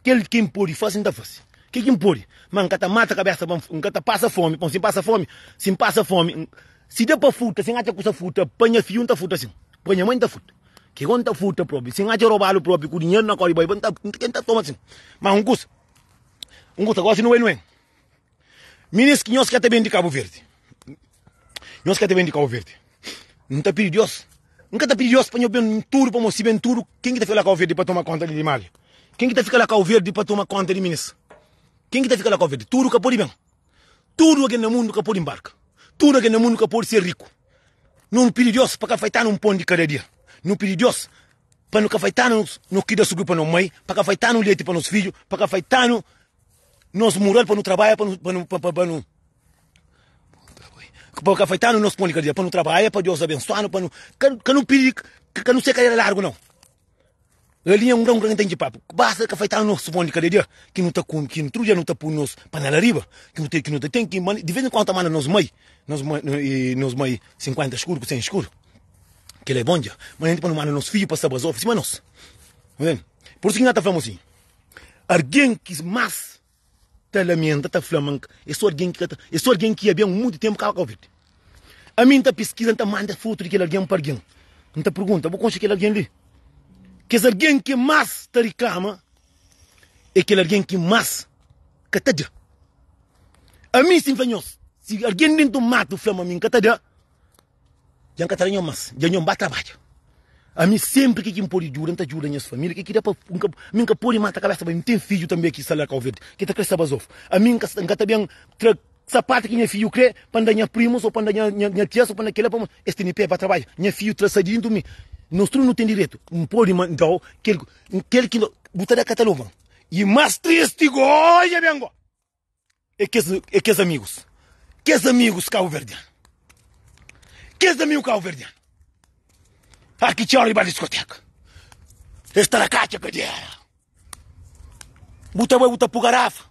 Kel ki N pode fase, N ta fase. Kel ki N pode. Má N ka ta mata kabésa pa N ka ta pasa fómi. Pon si N pasa fómi, si N pasa fómi, si da pa furta, si N atxa kusa furta pa nha fidju, N ta furta sin. Pa nha mai N ta furta. Ke ku N ta furta propi? Si N atxa robadu propi ku dinheru na kóre bai, N ta, N ta toma sin. Má un kusa, un kusa, gósi nu bai nu en. Minis ki nhos ka ta ben di Kabu Verdi, nhos ka ta ben di Kabu Verdi. N ta pidi Dios, N ka ta pidi Dios pa nho ben tudu, pamodi si ben tudu, ken ki ta fika la Kabu Verdi pa toma konta di limária? Ken ki ta fika la Kabu Verdi pa toma konta di minis? Ken ki ta fika la Kabu Verdi? Tudu ka podi ben. Tudu algen na mundu ka podi nbarka. Tudu algen na mundu ka podi ser riku. Nu pidi Dios pa ka faitanu un pon di kada dia. Nu pidi Dios pa nu ka faitanu no ki da sugri pa no mai, pa ka faitanu leti pa nos fidju, pa ka faitanu nos mural pa nu trabadja pa nu pa nu pa pa nu pa ka faitanu nos pon di kada dia, pa nu trabadja pa Dios abensuanu pa nu ka ka nu pidi ka nu ser kadera largu nau. Galinha un gran un gran ten ki papu. Basta ka faitanu nos pon di kada dia ki nu ta kume, ki tudu dia nu ta pui nos panela riba, ki nu ten ki nu ta ten ki di vez en kuandu ta manda nos mai, nos mai nos mai 50 escudo ku 100 escudo. Kila é bon dja. Ma nenti pa nu manda nos fidju pa sta bazofu sima nos. Por isu ki N ta fla mosinhu, argen ki mas ta lamenta, ta fla ma é so algen ki ka ta, é so algen ki ia ben monti tenpu kaba Kau Verdi. Ami N ta piskiza, N ta manda fotu di kel algen pa algen. N ta pergunta, bu konxe kel algen li? Kes algen ki más ta riklama é kel algen ki más ka ta da. Ami si N fla nhos, si algen dentu matu fla ma mi N ka ta da, Dja N ka ta da nho mas, dja nho ba trabadja. Ami senpri ki ki N pode djuda, N ta djuda nhas família. Ki ki da pa, N ka, mi N ka pode mata kabesa pa mi. N ten fidju tanbe ki sta la Kau Verdi, ki ta kre sta bazofu. Ami N ka, N ka ta ben tra sapatu ki nha fidju kre pa N da nha primus o pa N da nha, nha, nha tias o pa N da kila pamodi es tene pe pa trabadja. Nha fidju tra sa di dintu mi. Nos tudu nu ten direitu. N pode manda-u kel, kel ki bu ta da ka ta lova-m. I mas tristi goja ben go! É kes, é kes amigos. Kes amigos cabo-verdiano. Kes amigo cabo-verdiano. Aqui tchau riba discoteca. Esta na cacha cadeira. Buta bai, buta pu garrafa.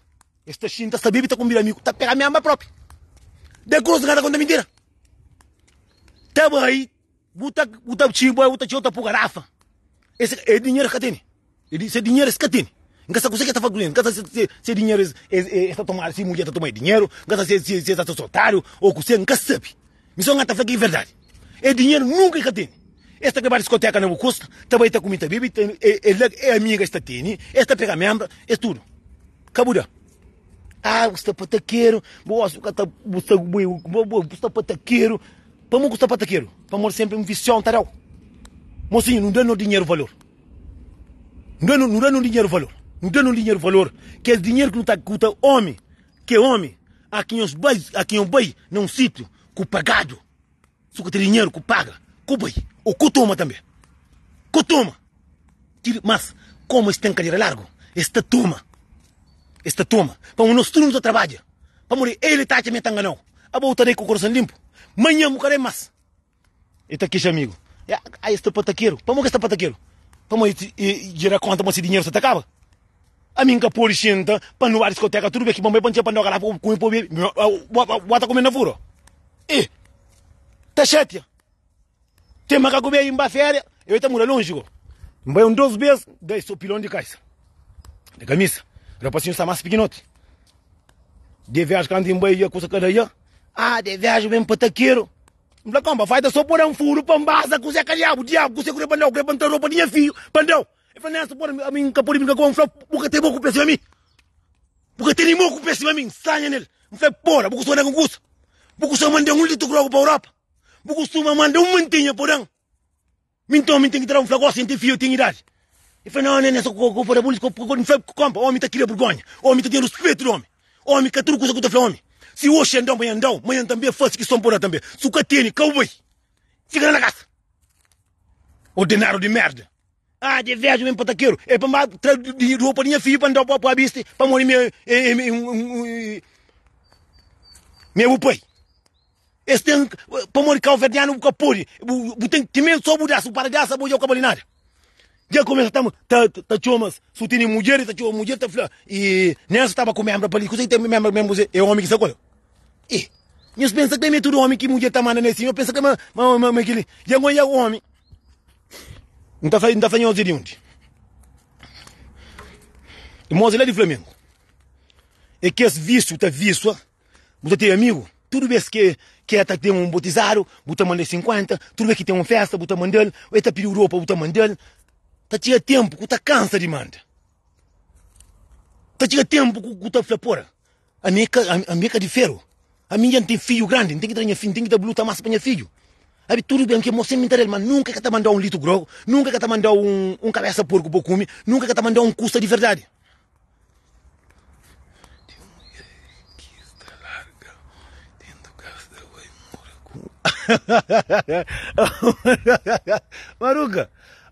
Esta xinta, sta bebe, ta convida amigo. Ta pega mesma própria. De gosto, nada conta mentira. Ta bai, bu ta bu ta txi bu ta txeu ta pu garafa. Esse é dinheiro ka tene. Se dinheiro es ka tene. N ka sa kuse ke ta faz ku dinheiro. N ka sa se se dinheiro es es es ta toma se mulher ta toma dinheiro. N ka sa se se se ta soltado ou kuse. N ka sabe. Mi so N ta fla ki é verdade. E dinheiro nunca e ka tene. Es ta kre ba diskoteka na bu kusta, ta bai ta kume ta bebe, e e la e amiga es ta tene, es ta pega membra, es tudo. Ka bu da. Ah, bu sta patakeru, bu gosta bu ka ta bu sta bu bu bu sta patakeru. Pamodi ku sta patakeru? Pamodi sempri un vision ta dau. Mosinhu, nu da no dinheru valor. Nu da nu da no dinheru valor. Nu da no dinheru valor. Kes dinheru ki nu ta ku ta omi, ke omi, a ki nhos bai, a ki nho bai na un sitiu ku pagadu. Su ka ten dinheru ku paga, ku bai o ku toma tanbe. Ku toma. Mas, komu es ten kadera largu, es ta toma. Es ta toma. Pamodi nos tudu nu ta trabadja. Pamodi el ta atxa ma el ta nganau. Abo bu ta dai ku korason linpu. Manhan bu ka dai mas. El ta kexa amigu. Ai, es sta patakeru. Pamodi ki es sta patakeru? Pamodi e dja da konta ma se dinheru sta ta kaba. Ami N ka pode xinta pa nu ba diskoteka tudu bes ki pa N bai pa N txeu pa N da garafa pa kume pa bebe. Bo ta kume na furu? E ta xatia. Ten makaku bê N ba féria, eu ta muda lonji go. N bai un dos bes, dai so pilon di kaisa, di kamisa. Rapasinhu sta mas pikinoti. De viaji kantu N bai ia kusa kada ia. Ah, de viaji ben patakeru. N fla, konpa, faita so po da-m furu pa N baza kuzé ka diabu, diabu, kuzé ku pa N dau, kre pa N tra ropa di nha fiju pa N dau. El fla, Nelson, pode, ami N ka pode brinka ku bo. N fla, bu ka ten bo ku pé sima mi. Bu ka tene mo ku pé sima mi. N sanha nel. N fla, pora, bu kustuma da-m kusa. Bu kustuma manda-m un litru grogu pa Europa. Bu kustuma manda un mantenha pa dan. Mi nton, mi ten ki tra un fla gosi, N ten fiju, eu ten idadi. El fla, no, nene, so ko fora bu ko ko N fla, konpa, omi ta kria burgonha. Omi ta ten ruspetu di omi. Omi ka tudu kusa ku ta fla omi. Si oxi N dau, manhan N dau, manhan tanbe fasi ki son pa da tanbe. Si bu ka tene, ka bu bai. Fika la na kasa. Ordenadu di merda. Ah, de vejo mesmo pataqueiro. É pa tra di roupa di nha fidju pa N dau pa bisti, pamodi mi é mi é bu pai. Es ten pamodi kauverdianu bu ka pode, bu, bu ten ki men só bu dasa, bu para dasa, bo dja bu ka bali nada. Dja kumesa ta, ta, ta txoma, su tene mudjer, ta txoma mudjer, ta fla, e Nelson tava ku membra pa li, kusa ki ten membra mesmo kusa, é omi ki sta ku el. E, nhos pensa ki é tudu omi ki mudjer ta manda na si, nhos pensa ki ma, ma, ma, ma kili, dja ngoi ya omi. N ta fla, N ta fla nhos di undi. Irmons, la di Flamengo. É kes visu ta visua. Bu ta ten amigu, tudu bes ke ke ta ten un botizadu, bu ta manda-l 50, tudu bes ki ten un festa, bu ta manda-l, el ta pidi-u ropa, bu ta manda-l. Ta txiga tenpu ku ta kansa di manda. Ta txiga tenpu ku ku ta fla, Pora, ami é ka ami é ka di feru, ami dja N ten fidju grandi, N ten ki tra nha fidju, N ten ki ta luta mas pa nha fidju. Abi tudu ben ke mos mi ta da-l, ma nunka el ka ta manda-u un litru grogu, nunka el ka ta manda-u un un kabesa porku pa bu kume, nunka el ka ta manda-u un kusa di verdadi. Maruka,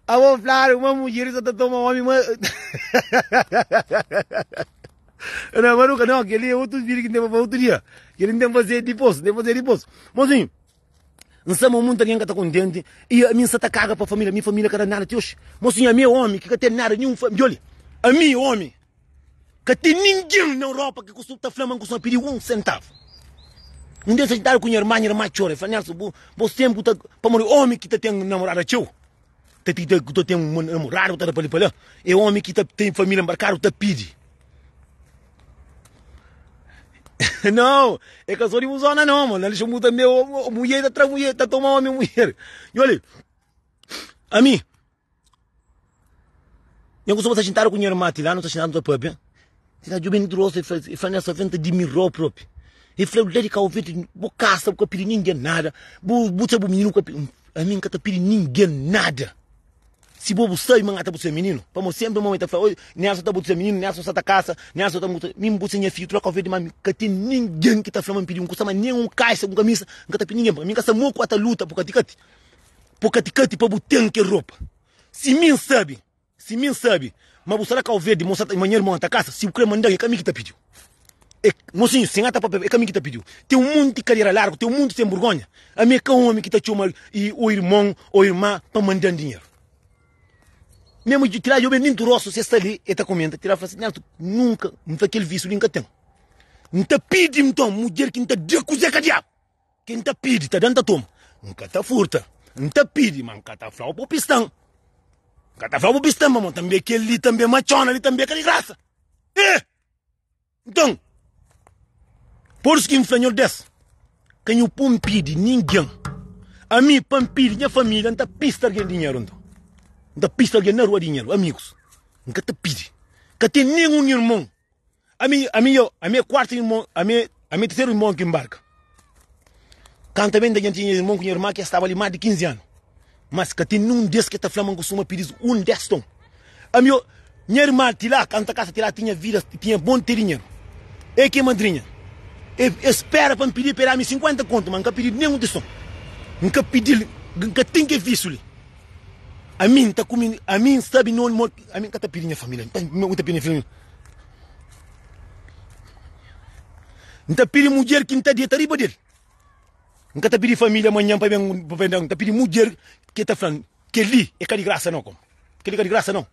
abo fladu ma mudjeris sa ta toma omi ma Não, Maruka, não, aquele é outro vídeo que tem para outro dia. Aquele tem para fazer depois, tem para fazer depois. Mozinho, N sa ma munta algen ka ta kontenti i ami N sa ta kaga pa família. Mi família ka da nada ti oxi. Mosinhu, ami é omi ki ka ten nada, ninhun fa. Djoli, ami omi ka ten ningen na Europa ki kustuma ta fla ma N kustuma pidi un sentavu. Un dia N sta xintadu ku nha irma, nha irma txora, el fla, Nelson, bu bo senpri bu ta. Pamodi omi ki ta ten namorada txeu, ta ta ta ten namoradu, ta da pa li pa la, é omi ki ta ten família nbarkadu ta pidi. Não, é ka só di bu zona não, mano. Na Luxemburgo também, o, o, mulher tá tra mulher, tá toma homem mulher. E olha, a mim, eu costumo estar sentado com minha irmã lá, não está sentado no pub, Ti ta djobe dentro rosto e fla, e fla nessa venta de mirror próprio. E fla, lá de cá, vento, bo casa, bo ka pedi ninguém nada. Bo, bo bu menino, a mim ka ta pedi ninguém nada. Si bo bu sabe ma N ta bu ser mininu, pamodi senpri mamai ta fla, Oi, Nelson ta bu ser mininu, Nelson sa ta kasa, Nelson ta bu ta. Mi N bu ser nha fidju, troka verde, ma mi ka ten ningen ki ta fla ma N pidi un kusa, ma nen un kaixa ku kamisa, N ka ta pidi ningen. Mi N ka sta mo ku a ta luta pa katikati, pa katikati pa bu ten kel ropa. Si mi N sabe, si mi N sabe ma bu sta na Kau Verdi, ma bu sta ta, ma nha irmon ta kasa, si bu kre manda-m, é ka mi ki ta pidiu. É, mosinhu, si N ta papia, é ka mi ki ta pidiu. Ten un monti kadera largu, ten un monti sen burgonha. Ami é ka omi ki ta txoma i o irmon o irma pa manda-m dinheru. Mesmu di tira djobe mintirosu, si e sta li, e ta komenta, tira fla si, Nelson, nunka N fla kel visu li N ka ten. N ta pidi nton mudjer ki N ta da kuzê ka diabu. Ki N ta pidi, ta da N ta toma. N ka ta furta. N ta pidi, ma N ka ta fla-u pa bu pista-m. N ka ta fla-u pa bu pista-m, pamodi tanbe kel-li tanbe matxona li tanbe ka di grasa. Eh! Nton, pur isu ki N fla Nhordes, Ka nhu pô-m pidi ningen. Ami, pa N pidi nha família, N ta pista algen dinheru. Nton, N ta pista algen na rua dinheru. Amigus, N ka ta pidi. Ka ten nen un irmon. Ami, ami, yo, ami é kuartu irmon, ami, ami é terseru irmon ki nbarka. Kantu ben ta dja N tinha nha irmon ku nha irma ki es staba li más di 15 anu. Mas ka ten nen un des ki ta fla ma N kustuma pidi-s un des ton. Ami yo, nha irma ti la, kantu ta kasa ti la, tinha vida, tinha bon te dinheru. E ki é madrinha. E, e spera pa N pidi pa e da-mi 50 kontu, ma N ka pidi nen un tiston. N ka pidi-l, N ka ten ke visu li. Ami N ta kume, ami N sabe no, mo, ami N ka ta pidi nha família, N ta pidi nha família. N ta pidi mudjer ki N ta deta riba del. N ka ta pidi família manhan pa ben, pa ben da-m. N ta pidi mudjer ki ta fla-m, kel-li é ka di grasa nau, konpa. Kel-li ka di grasa nau.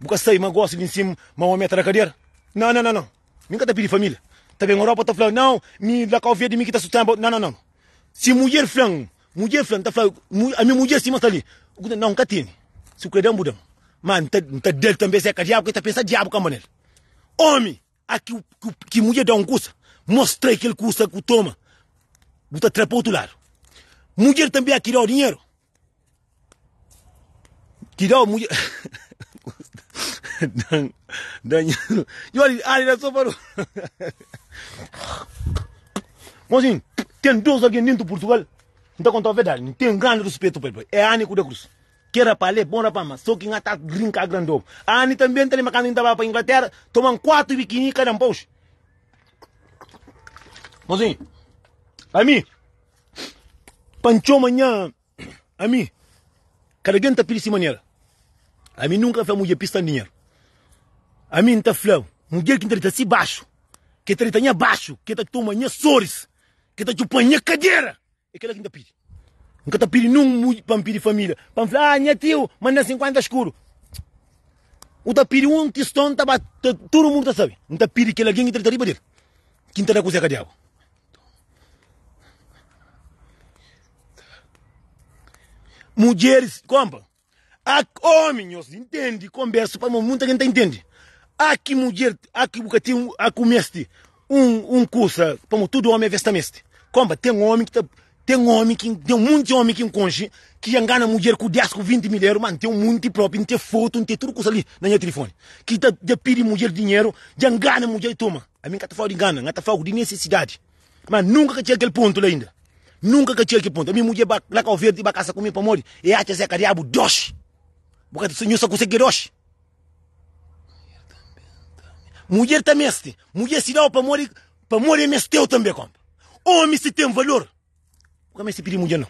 Bu ka sabe ma gosi di nsin ma omi ta da kadera? Nau, nau, nau, nau. Mi N ka ta pidi família. Ta ben Europa ta fla, nau, mi la Kau Verdi mi ki ta sustenta. Nau, nau, nau. Si mudjer fla-m, mudjer fla-m, N ta fla, ami mudjer sima sta li. Nau, N ka tene. Si bu kre da-m, bu da-m. Ma N ta, N ta da-l tanbe. Se é ka diabu, ke ta pensa diabu kanba nel. Omi! A ki, ki, ki mudjer da un kusa, mostra-i kel kusa ku toma, bu ta tra pa otu ladu. Mudjer tanbe a ki da-u dinheru, ki da-u mudjer. Dan, dan, Yoli, ali da so paru. Mozinho, ten dos algen dentu Purtugal, N ta konta-u verdadi, N ten grandi ruspetu pa el, é Ani ku da Cruz. Ke rapá li é bon rapá, ma so ki nha ta rinka grandobu. Ani tanbe N ta lenbra kantu N ta baba pa Inglatera, toma-m 4 bikini kada un paus. Mozinhu, ami, pa N txoma nha ami, kada algen ta pidi si manera. Ami nunka N fla mudjer pista-m dinheru. Ami N ta fla mudjer ki N ta dita si baxu, ki ta dita nha baxu, ki ta toma nha soris, ki ta txupa-m nha kadera. É kela ki N ta pidi. N ka ta pidi nun mudjer pa N pidi família. Pa N fla, ah, nha tiu manda-m 50 skudu. U ta pidi un tiston, ta ba, ta, tudu mundu ta sabe. N ta pidi kel algen ki ta dita riba del, ki N ta da kuzê ka diabu. Mudjeris, konpa. Ak omi nhos intendi konbersu pamo munta gen ta intendi. Ak ki mudjer, ak ki bu ka ten, ak ku mesti un un kusa pamo tudu omi aves ta mesti. Konba ten omi ki ta ten omi ki ten munti omi ki N konxi ki dja ngana mudjer ku 10 ku 20 mil eru, ma N ten un munti propi, N ten fotu, N ten tudu kusa li na nha tilifoni ki ta dja pidi mudjer dinheru, dja ngana mudjer i toma. Ami N ka ta fala di ngana, N ka ta fala di nesesidadi. Ma nunka ka txiga kel pontu la inda. Nunka ka txiga kel pontu. Ami mudjer ba la Kau Verdi ba kasa ku mi pamodi e atxa Zeka Diabu doxi. Bu ka ta nhu sa kuse ki é doxi? Mudjer ta meste. Mudjer si dau pamodi pamodi e mesteu tanbe konpa. Omi si ten valor. Bu ka meste pidi mudjer nau.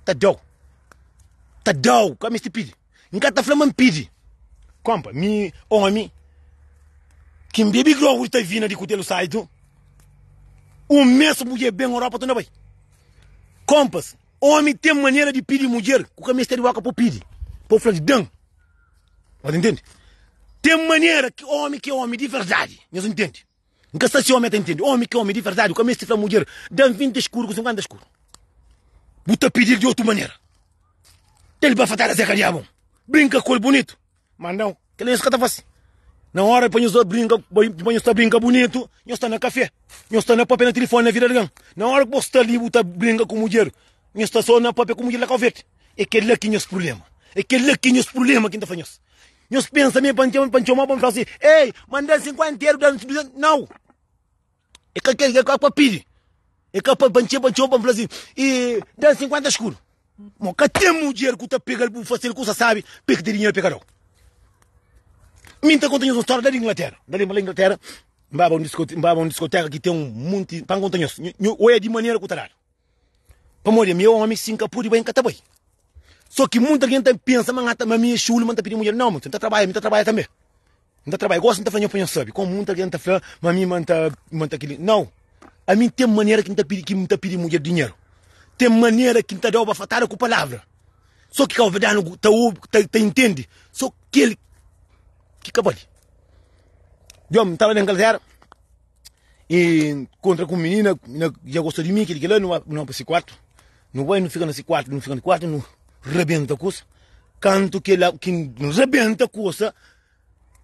Ta dau. Ta dau. Ka meste pidi. N ka ta fla ma N pidi. Konpa, mi omi ki N bebe grogu di tavina di kutelu saitu, un mes mudjer ben Europa ta na bai. Konpas, omi ten manera di pidi mudjer ku ka meste di boka pa pidi, pa fla di dan. Nhos intende? Ten manera ki omi ki é omi di verdadi. Nhos intende? N ka sta si omi ta intende. Omi ki omi di verdadi, bu ka meste fla mudjer, da-m 20 eskudu ku 50 eskudu. Bu ta pidi-l di otu manera. Kel bafatada Zeka Diabu, brinka ku el bunitu. Ma nau, kel-la nhos ka ta fase. Na ora pa nhos brinka, pa nhos ta brinka bunitu, nhos sta na kafé, nhos sta na papia na tilifoni na vida di algen. Na ora ki bo sta li bu ta brinka ku mudjer, nhos sta so na papia ku mudjer la Kau Verdi. É kel-la ki nhos prubléma. É kel-la ki nhos prubléma ki N ta fla nhos. Nhos pensa mi pa N txoma, pa N txoma pa N fla si, ei, manda-m 50 eru, da-m 200. Nau! É ka kel, é ka pa pidi. É ka pa, pa N txoma, pa N txoma pa N fla si, e, da-m 50 eskudu. Mo ka ten mudjer ku ta pega-l bu fase-l kusa sabi pa e ka ten dinheru pa e ka da-u. Mi N ta konta nhos un stória la di Inglatera. N ta lenbra la Inglatera, N baba un diskote, N baba un diskoteka ki ten un monti, pa N konta nhos, nho oia di manera ku ta dadu. Pamodi ami é omi, si N ka pudi bai, N ka ta bai. So ki munta algen ta pensa ma N ta, ma mi é xulu, ma N ta pidi mudjer. Nau, N ta trabadja, mi ta trabadja tanbe. N ta trabadja. Gosi N ta fla nho pa nho sabe, komu munta algen ta fla ma mi ma N ta, ma N ta kili. Nau, ami ten manera ki N ta pidi, ki N ta pidi mudjer dinheru. Ten manera ki N ta dau bafatada ku palavra. So ki kauverdianu ta obi, ta, ta intende. So kel ki ka bali. Djo, N taba na Inglatera. E encontra ku un minina, minina dja gosta di mi, kel-li kel-la, nu ba pa si kuartu. Nu bai nu fika na si kuartu, nu fika na kuartu nu rabenta kusa. Kantu ki el ki N rabenta kusa,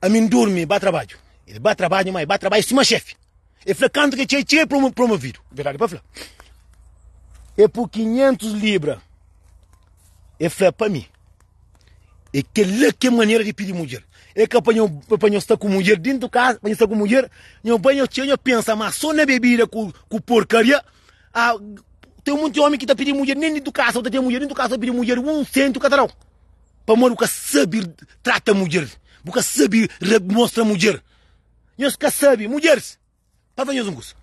ami N durmi ba trabadju. El ba trabadju ma el ba trabadju sima xefi. El fla kantu ki el txiga, el txiga promovidu. Verdadi pa fla. E pur 500 libra el fla pa mi. É kel-la ki é manera di pidi mudjer. É ka pa nho, pa nho sta ku mudjer dintu kaza, pa nho sta ku mudjer, nho bai nho txiga nho pensa ma so na bebida ku, ku porkaria. Ah, ten munti omi ki ta pidi mudjer nen dintu kaza, bu ta ten mudjer dintu kaza, bu ta pidi mudjer un sentu ka ta dau. Pamodi bu ka sabi trata mudjer, bu ka sabi mostra mudjer. Nhos ka sabi, mudjeris, pa fla nhos un kusa,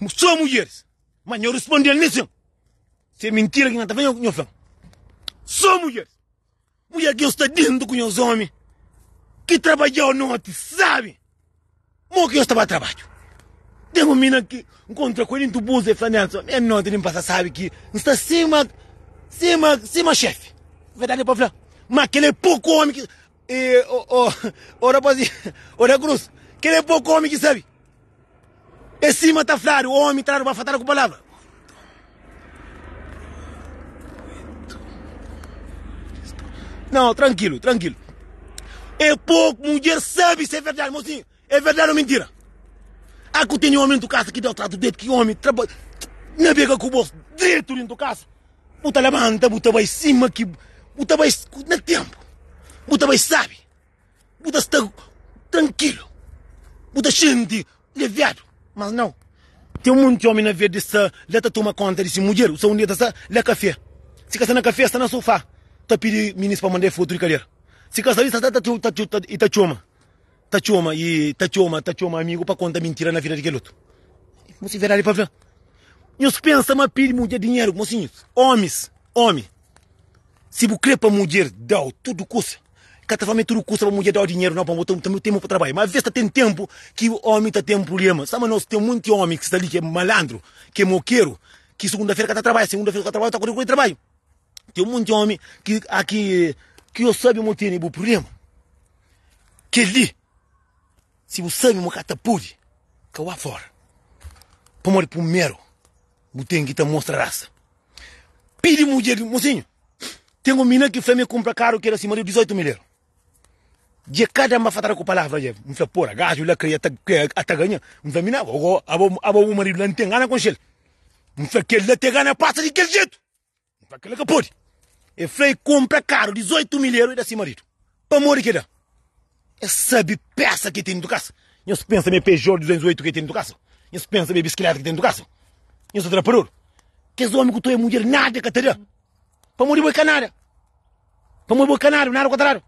so mudjeris, ma nho responde-l nen sin. Se é mintira ki nha ta fla, nho fla. Só mudjeris. Mudjer ki nhos sta dentu ku nhos omi ki trabadjau noti sabi mo ki nhos ta ba trabadju. Ten un mina ki nkontra ku el dentu bus el fla Nelson, mi noti di npasa sabi ki nsta sima sima sima xefi. Verdadi é pa fla. Ma kel é poku omi ki e o o o rapazi o da cruz kel é poku omi ki sabi. É sima ta fladu, omi tradu bafatadu ku palavra. Não, tranquilo, tranquilo. É pouco, mulher sabe se é verdade, mocinho. É verdade ou mentira? Há que tem homem em tu casa que dá o trato direito, que homem trabalha, navega com o bolso direito dentro de casa. Bu ta labanta, bu ta vai cima que bu ta vai na tempo. Bu ta vai sabe. Bu ta sta trankilu, bu ta xinti leviadu, mas nau. Ten monti omi na vez di sta la ta toma konta di si mudjer, o sta un dia ta sta la kafé. Si ka sta na kafé, sta na sofá ta pidi minis pa manda-l fotu di kadera. Si ka sta li, sta ta i ta txoma, ta txoma i ta txoma, ta txoma amigu pa konta mintira na vida di kel otu. Mo si verdadi pa fla. Nhos pensa ma pidi mudjer dinheru, mosinhus, omis, omi. Si bu kre pa mudjer da-u tudu kusa, ka ta fla ma é tudu kusa pa mudjer da-u dinheru nau, pamodi bu ta ten pa trabadja. Ma aves ta ten tenpu ki omi ta ten prubléma. Sama nos ten monti omi ki sta li ki é malandru, ki é mokeru, ki sugunda-fera ka ta trabadja, segunda-fera ka ta trabadja, ta kore kore trabadju. Ten monti omi ki aki ki yo sabe ma bu tene bu prubléma. Kel-li, si bu sabe ma bu ka ta pode, ka ba fora. Pamodi primeru bu ten ki ta mostra rasa. Pidi mudjer di mosinhu. Ten un mina ki fla mi kunpra karu ki era si maridu 18 mil eru. Dje kada ma fatara ku palavra dje. N fla pora gaju la kria ta ata ganha. N fla mina abo abo abo bu maridu la N ten gana konxel. N fla kel la te gana pasa di kel jetu. N fla kel la ka podi. E fla e kunpra karu 18 mil eru e da si maridu. Pamodi ke da? E sabe pesa ki ten dentu kasa. Nhos pensa ma é Peugeot 208 ki ten dentu kasa? Nhos pensa ma é bisikleta ki ten dentu kasa? Nhos ta trapador. Kes omi ku toi mudjer nada ka ta da. Pamodi bo é ka nada. Pamodi bo é ka nada, nada ka ta dadu.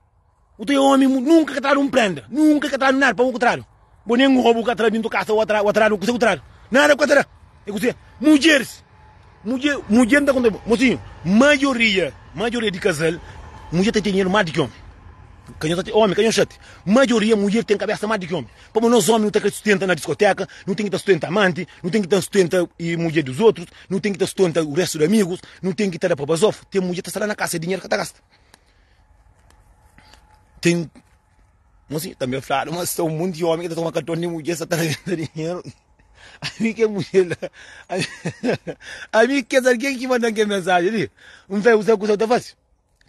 Bu toi omi nunka ka ta dadu un prenda, nunka ka ta dadu nada. Pamodi ku ta dadu? Bo nen obu ka ta da dentu kasa, o ta dadu kuse ku ta dadu? Nada ku ka ta da. É kuse? Mudjeris, mudjer, mudjer nta konta bo, mosinhu, maioria, maioria di kazal, mudjer ta ten dinheru más di ki omi. Ka nhos xati, omi, ka nhos xati. Maioria mudjer ten kabesa más di ki omi. Pamodi nos omi nu ta kre sustenta na diskoteka, nu ten ki ta sustenta amanti, nu ten ki ta sustenta mudjer di otus, nu ten ki ta sustenta o restu di amigus, nu ten ki ta da pa bazofu. Ten mudjer ta sta la na kasa, dinheru ka ta gasta. Ten, mosinhu, tanbe fladu ma sta un monti omi ki ta toma karton di mudjer sa ta rabenta dinheru. Ami ke mudjer la, ami kes algen ki mandan kel mensajen li, N fla, bu sabe kusa bu ta fase?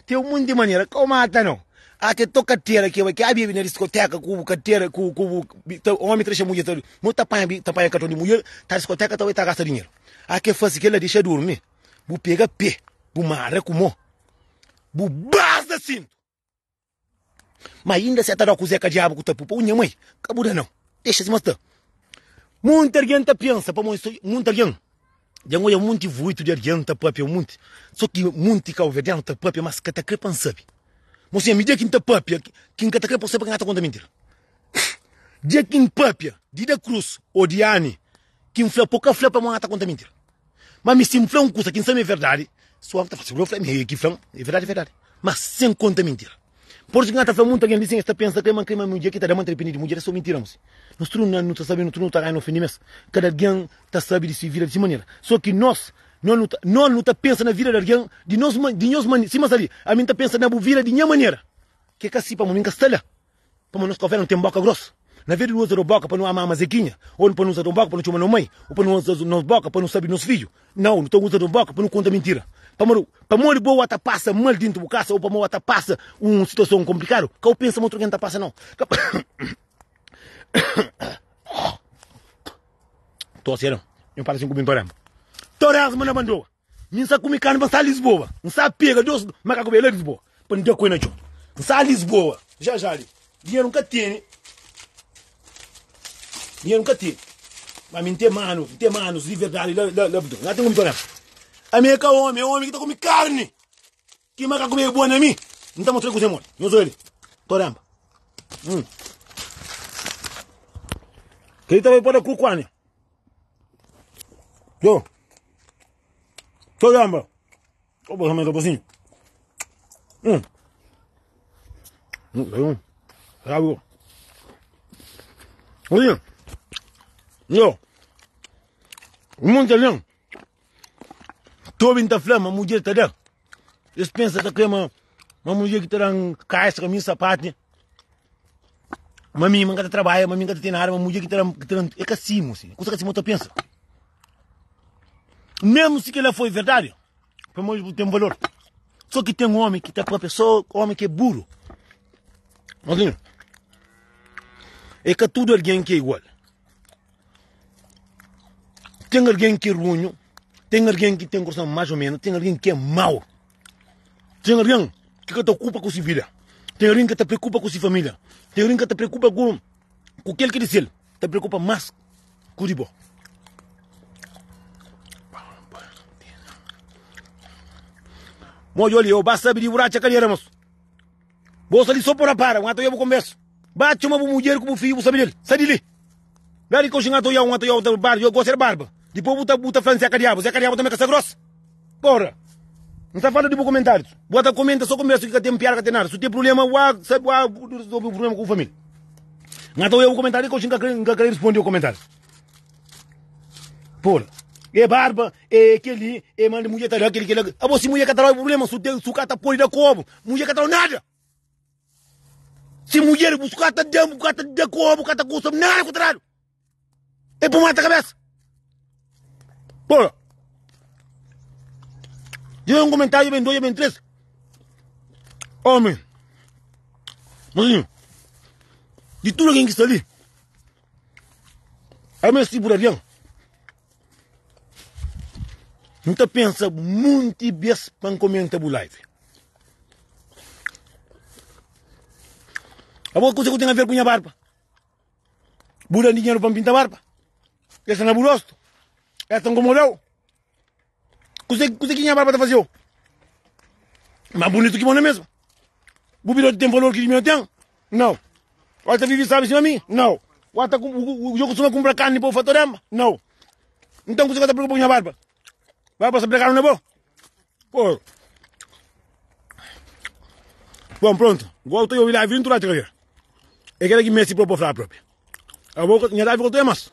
Ten un monti manera, ka bu mata nau. Ate to katera ke bai ke a bebe na diskoteka ku bu katera ku ku bu ta omi ta dexa mudjer ta mo ta panha ta panha karton di mudjer ta diskoteka ta bai ta gasta dinheru. A ke fasi kela dexa durmi bu pega pe bu mara ku mo bu baza sintu. Ma inda se ta da kuze ka diabu ku ta pupa unha mai ka bu da nau dexa sima sta. Munti algen ta pensa pamodi munti algen dja N odja munti vuitu di algen ta papia munti so ki munti kauverdianu ta papia mas ka ta kre pa N sabe. Mosinha mi dia ki N ta papia ki N ka ta kre pa bu sabe pa N ka ta konta mintira. Dia ki N papia di da krus o di ami ki N fla pa bu ka fla pamodi N ka ta konta mintira. Ma mi si N fla un kusa ki N sabe ma é verdadi, suavi ta fla, si bu fla mi é ki fla-m, é verdadi, é verdadi. Ma sen konta mintira. Por isu ki N ta fla munta algen li sin es ta pensa kre ma N kre ma mudjer ki ta da ma N ta dipende di mudjer é so mintira mosi. Nos tudu nu ta sabe, nu tudu nu ta ganha no fin di mes. Kada algen ta sabe di si vida di si manera. So ki nos, nos nu ta, nos nu ta pensa na vida di algen di nos di nos manera. Sima sta li, ami N ta pensa na bu vida di nha manera. Ke ka si pamo mi N ka sta la. Pamo nos kau fé nu ten boka grosu. Na vez di nu uza nos boka pa nu ama Zequinha, ou pa nu uza nos boka pa nu txoma nos mai, ou pa nu uza nos boka pa nu sabe nos fidju, nau, nu ta uza nos boka pa nu konta mintira. Pamodi, pamodi bo ata pasa mal dintu bu kasa, ou pamodi ata pasa un situason konplikadu, ka bu pensa ma otu algen ta pasa, nau. Ka Tosi era, nhu para sin ku mi ntorema. Toresma na bandoa. Mi nsa kume karni pa nsa Lisboa. Nsa pega dos makaku bela Lisboa pa nda koi na txon. Nsa Lisboa já já li. Dinheru nka tene. Dinheru nka tene. Ma mi nte manu, nte manus di verdadi la la la. Nka ten kume torema. Ami é ka omi, é omi ki ta kume karni. Ki makaku bela boa na mi. Nta mostra kuse modi. Nhos oja li. Torema. Hum. Keli ta bai pa da ku kuani. Yo. Caramba! Opa, também tá assim. Hum. Hum. Sabe? Olha. Yo. Monte além. Tobi ta fla ma mulher ta da. Eles pensam que é uma, uma mulher que ta da um caixa, caminho, sapato. Ma mi, ma ka ta trabalha, ma mi ka ta ten nada, ma mudjer ki ta da, ki ta da, é ka si, mosi. Kusa ka si, mo ta pensa. Mesmo si kela foi verdade, pamodi bu ten valor. Só ki ten omi ki ta papia, só omi ki é buru. Mosinho, é ka tudu algen ki é igual. Ten algen ki é runhu, ten algen ki ten korson mais ou menos, ten algen ki é mau. Ten algen ki ka ta okupa ku si vida, ten algen ki ka ta preokupa ku si familia, ten algen ki ka ta preokupa ku ku kel ki di sel, ta preokupa mas ku di bo. Mo oli, eu ba sabi di buraca kadera moço. Bo sta li so por para, un ata oia bu konbersu. Ba txoma bu mudjer ku bu fidju bu sabi del. Sai di li. La di koxi un ata oiau, un ata oiau ta barba, yo gosta di barba. Dipos bu ta bu ta flan Zeka Diabu, Zeka Diabu tanbe ka sta gros. Porra. N sta fala di bu komentarius. Bu ata komenta so konbersu ki ka ten piada ka ten nada. Su ten prublema wa sabi wa resolve bu prublema ku bu familia. N ata oia bu komentariu di koxi n ka kre n ka kre risponde bu komentarius. Porra. E barba, e keli, e manda mudjer ta da keli kela. Abo si mudjer ka ta dau prublema, su ten su ka ta podi da kobu. Mudjer ka ta dau nada. Si mudjer bu ka ta da, bu ka ta da kobu, ka ta kusta nada ku ta dadu. E pa mata kabesa. Porra. Dja un komentáriu, ben dois, ben três. Homem. Mozinho. De tudo alguém que está ali. É meu tipo de avião. Não tá pensa muito bes para comenta bu live. A boa coisa que tem a ver com minha barba. Bu da dinheiro para pintar barba. Essa na bu rosto. Essa incomodou. Kuze, kuze ki nha barba ta fazeu? Mais bonito que bom na mesma. Bu bidoti tem valor que de meu tem? Não. O ta vive sabe sima mi? Não. O ta o eu costuma comprar carne para o fatorama? Não. Então kuze que ta preocupa com nha barba? Barba sa pregado na bo? Pô. Bom, pronto. Agora eu tô ouvindo live 20 horas É aquela que Messi próprio falar próprio. A boca, minha live eu tô é mais.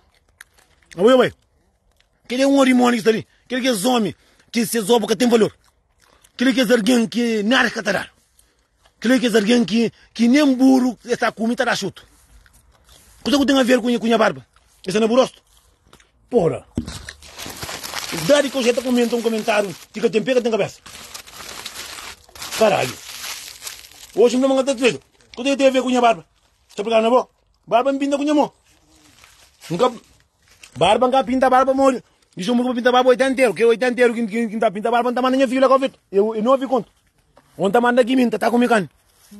A boca vai. Kel é un orimoni ki sta li. Kel ki es omi ki ses obu ka ten valor. Kel ki es algen ki nada ka ta dadu. Kel ki es algen ki ki nen buru es ta kume ta da xutu. Kusa ku ten aver ku nha ku nha barba? Es sta na bu rostu. Pora. Dadi ki oji ta komenta un komentariu ki ka ten pe ka ten kabesa. Karalhu. Oji N fla ma N ka ta treta. Kusa ki ten aver ku nha barba? Ta pegadu na bo? Barba N pinta ku nha mo. N ka Barba N ka pinta barba pamodi Dixo mu ka pinta barba 80 euro. Ke 80 euro ki N ta pinta barba N ta manda nha fidju la Cabo Verde. E 9 kontu. Ou N ta manda ki mi N ta ta kume kani.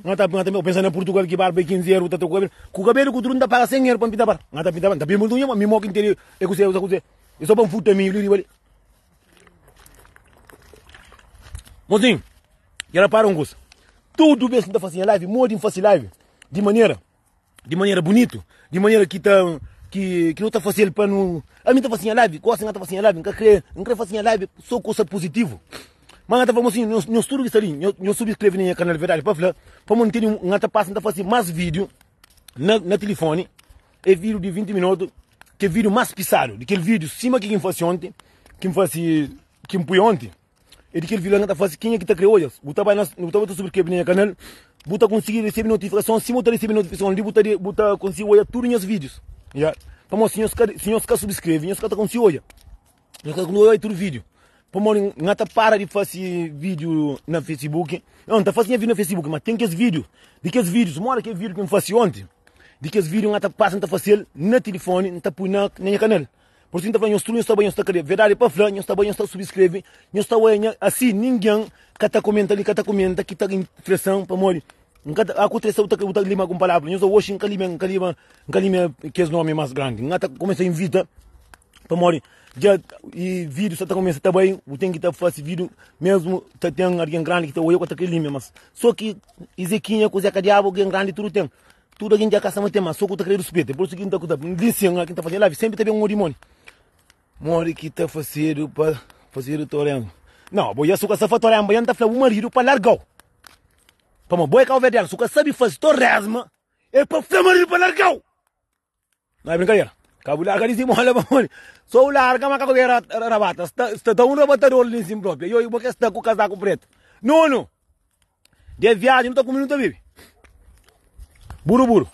N ta N ta pensa na Portugal ki barba e 15 euro ta ta ku kabelu. Ku kabelu ku tudu N ta paga 100 euro pa N pinta barba. N ta pinta barba N ta pinta mutu nha mi mo ki N tene e kuse e kuse. E so pa N futa mi li riba li. Mozinho, nha rapara un kusa. Tudu bes ki N ta fasi nha live, modi N fasi live di manera di manera bunitu, di manera ki ta ki ki no ta fasil pa no ami ta fasi nha live, gosi nha ta fasi nha live, nka kre nkre fasi nha live so kusa positivu. Ma nha ta fla mosinhu, nhos nhos tudu ki sta li, nhos nhos subscreve na nha kanal verdadi pa fla pamo ntene nha ta pasa nta fasi mas video na na tilifoni, e video di 20 minutu, ke video mas pisadu di kel video sima ki kin fasi onti, kin fasi kin pui onti. É di kel vídiu la N ta fase kenha ki ta kre odja. Bu ta bai na, bu ta bai ta subskrebe na nha kanal, bu ta konsigi resebe notifikason. Sima bu ta resebe notifikason li, bu ta bu ta konsigi odja tudu nhas vídius. Ya. Pamodi si nhos ka si nhos ka subskrebe, nhos ka ta konsigi odja. Nhos ka ta konsigi odja tudu vídiu. Pamodi N ta para di fase vídiu na Facebook. Não, N ta fase nha vídiu na Facebook, ma ten kes vídiu, di kes vídius, moda kel vídiu ki N fase onti, di kes vídiu N ta pasa N ta fase-l na tilifoni, N ta pui na nha kanal. Pur isu N ta fla nhos tudu, nhos ta bai, nhos ta kre verdadi pa fla, nhos ta bai, nhos ta subskreve, nhos ta oia nha, asi ningen ka ta komenta li, ka ta komenta ki ta stresa-m pamodi N ka ta, a ku tresa bu ta bu ta lima ku palabra, nhos oxi N ka lima, N ka lima, N ka lima kes nomi mas grandi, N ta kumesa invita pamodi dja i vídiu sa ta kumesa ta bai, bu ten ki ta fase vídiu mesmu ta ten algen grandi ki ta oia ku ta kre limia, mas so ki Izekinha ku Zeka Diabu algen grandi tudu ten. Tudu algen dja ka sama ten, ma so ku ta kre rispeta. Pur isu ki N ta ku ta li sin, ki N ta faze live, senpri ta ben un dimoni. Modi ki ta fasedu pa fasedu toremba? Nau, bo ya su ka sa fa toremba, ya N ta fla bu maridu pa largau. Pamo bo é kauverdianu, su ka sabi fase toresma, é pa fla maridu pa largau. Não é brincadeira. Ka bu larga di si mola pa modi. So bu larga ma ka ku bera rabata. Sta, sta ta un rabatador li sim próprio. Yo, bo ke sta ku casaco preto. Nuno! De viagem, não ta kume, não ta bebe. Buru buru.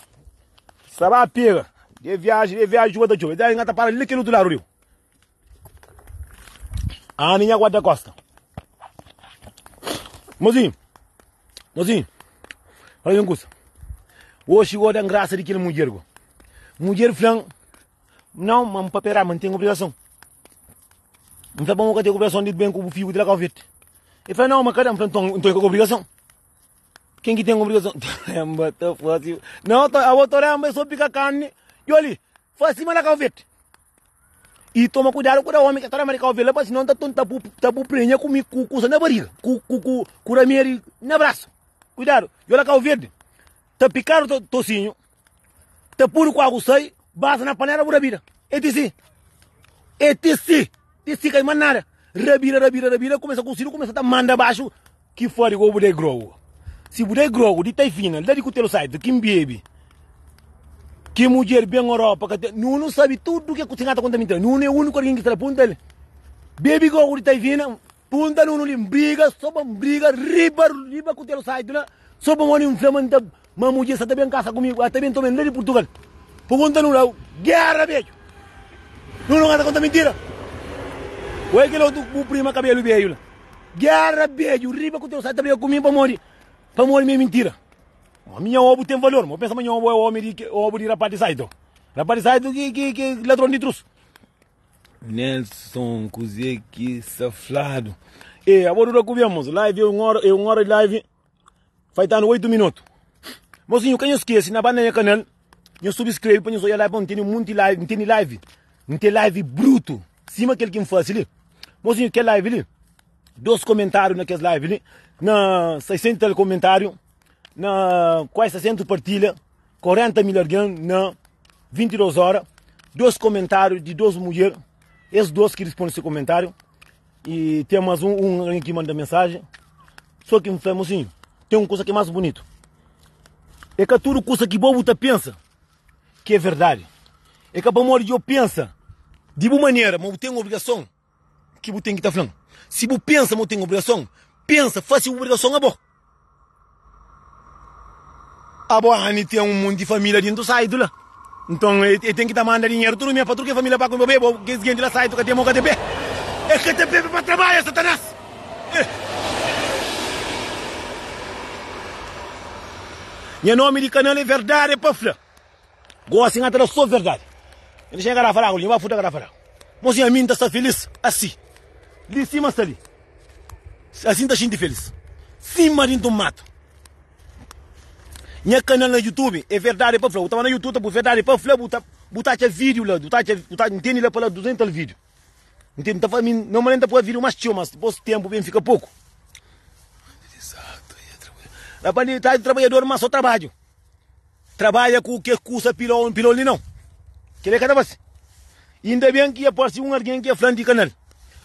Sabá pega. De viagem, de viagem, chuva ta chuva. De ngata para li kel outro lado rio. A minha guarda costa. Mozinho. Mozinho. Olha um coisa. Hoje eu dar graça de aquele mulher. Mulher flan, não, mas paperá, mas tem obrigação. Não tá bom que tem obrigação de bem com o filho de lá verde. Ele fala, não, mas cada um, então, então é com obrigação. Quem que tem obrigação? Toremba, tá fácil. Não, a toremba é só picar carne. E olha, faz cima da calvete. E toma cuidado ku da homem que ta marcar ovelha, pa senão ta ta bu ta bu prenha ku mi ku kusa na barriga, ku ku ku ku rameri na braço. Cuidado, e olha cá o verde. Ta picado to, tocinho, ta puro com água sai, basa na panela bu rabida. Etc. Etc. Etc cai mais nada. Rabida, rabida, rabida, começa a cozinhar, começa a manda abaixo que fora igual bu dei grogo. Se bu dei grogo de taifina, lá de cutelo sai, de quem bebe. Ki mudjer ben Europa ka ten Nuno sabi tudo ke ku si ngata konta mintira Nuno é único algen ki sta la punta el Bebi gogo di taivina punta Nuno li nbriga so pa nbriga riba riba kutelu saitu la so pamodi nfla ma nta ma mudjer sa ta ben kasa kumigu a ta ben tomen la di Portugal Pugunta Nuno la gera bedju Nuno ngata konta mintira Oi kel otu bu prima kabelu bedju la gera bedju riba kutelu saitu ta briga ku mi pamodi pamodi mi é mintira. Ma minha obu tem valor, mo pensa ma nha obu é omi di obu di rapaz di saito. Rapaz di saito ki ki ki ladron di trus. Nelson, kuze ki sa fladu? E abo dura ku bem, moço. Live é um hora, é um hora de live. Faltando 8 minutos. Mocinho, ka nhos skese, na ba na nha canal, nhos subscreve pa nhos odja live, pa N tene munti live, N tene live. N ten live bruto, sima kel ki N fase li. Mocinho, kel live li, dos comentário na kes live li, na 600 tal comentário. Na kuase 600 partilha, 40 mil algen na 22 óra, 2 komentáriu di 2 mudjer, es 2 ki risponde se komentáriu, i ten más un, un algen ki manda mensajen. Sô ki N fla, mosinhu, ten un kusa ki é más bunitu. É ka tudu kusa ki bo bu ta pensa ki é verdadi. É ka pamodi dja bu pensa di bu manera ma bu ten obrigason ki bu ten ki ta fla-m. Si bu pensa ma bu ten obrigason, pensa, fase bu obrigason abo. Abo Ani ten un monti família dintu saitu la. Nton e ten ki ta manda dinheru tudu mês pa tudu ke família pa kume pa bebe. Kes genti la saitu ka ten mo ka ten pé. E ka ten pé pa trabadja Satanás. Nha nomi di kanal é Verdadi é pa fla. Gosi nha ta da so verdadi. Nha dexa nha garafa d'agu li, nha ba futa garafa d'agu. Mosi ami nta sta felis asi. Li sima sta li. Asi nta xinti felis. Sima dintu un matu. Nha kanal na YouTube é verdadi pa fla. Bu ta ba na YouTube ta pui verdadi pa fla, bu ta bu ta atxa video la, bu ta atxa bu ta ntende la pa la 200 tal video. Ntende? Nta fla mi normalmenti nta pui video mas txeu, mas dipos tempu ben fika poku. Rapaz li ta trabalhador mas so trabadju. Trabalha ku ke kusa pilon pilon li não. Kele ka ta fasi. Inda ben ki aparsi un algen ki flan di kanal.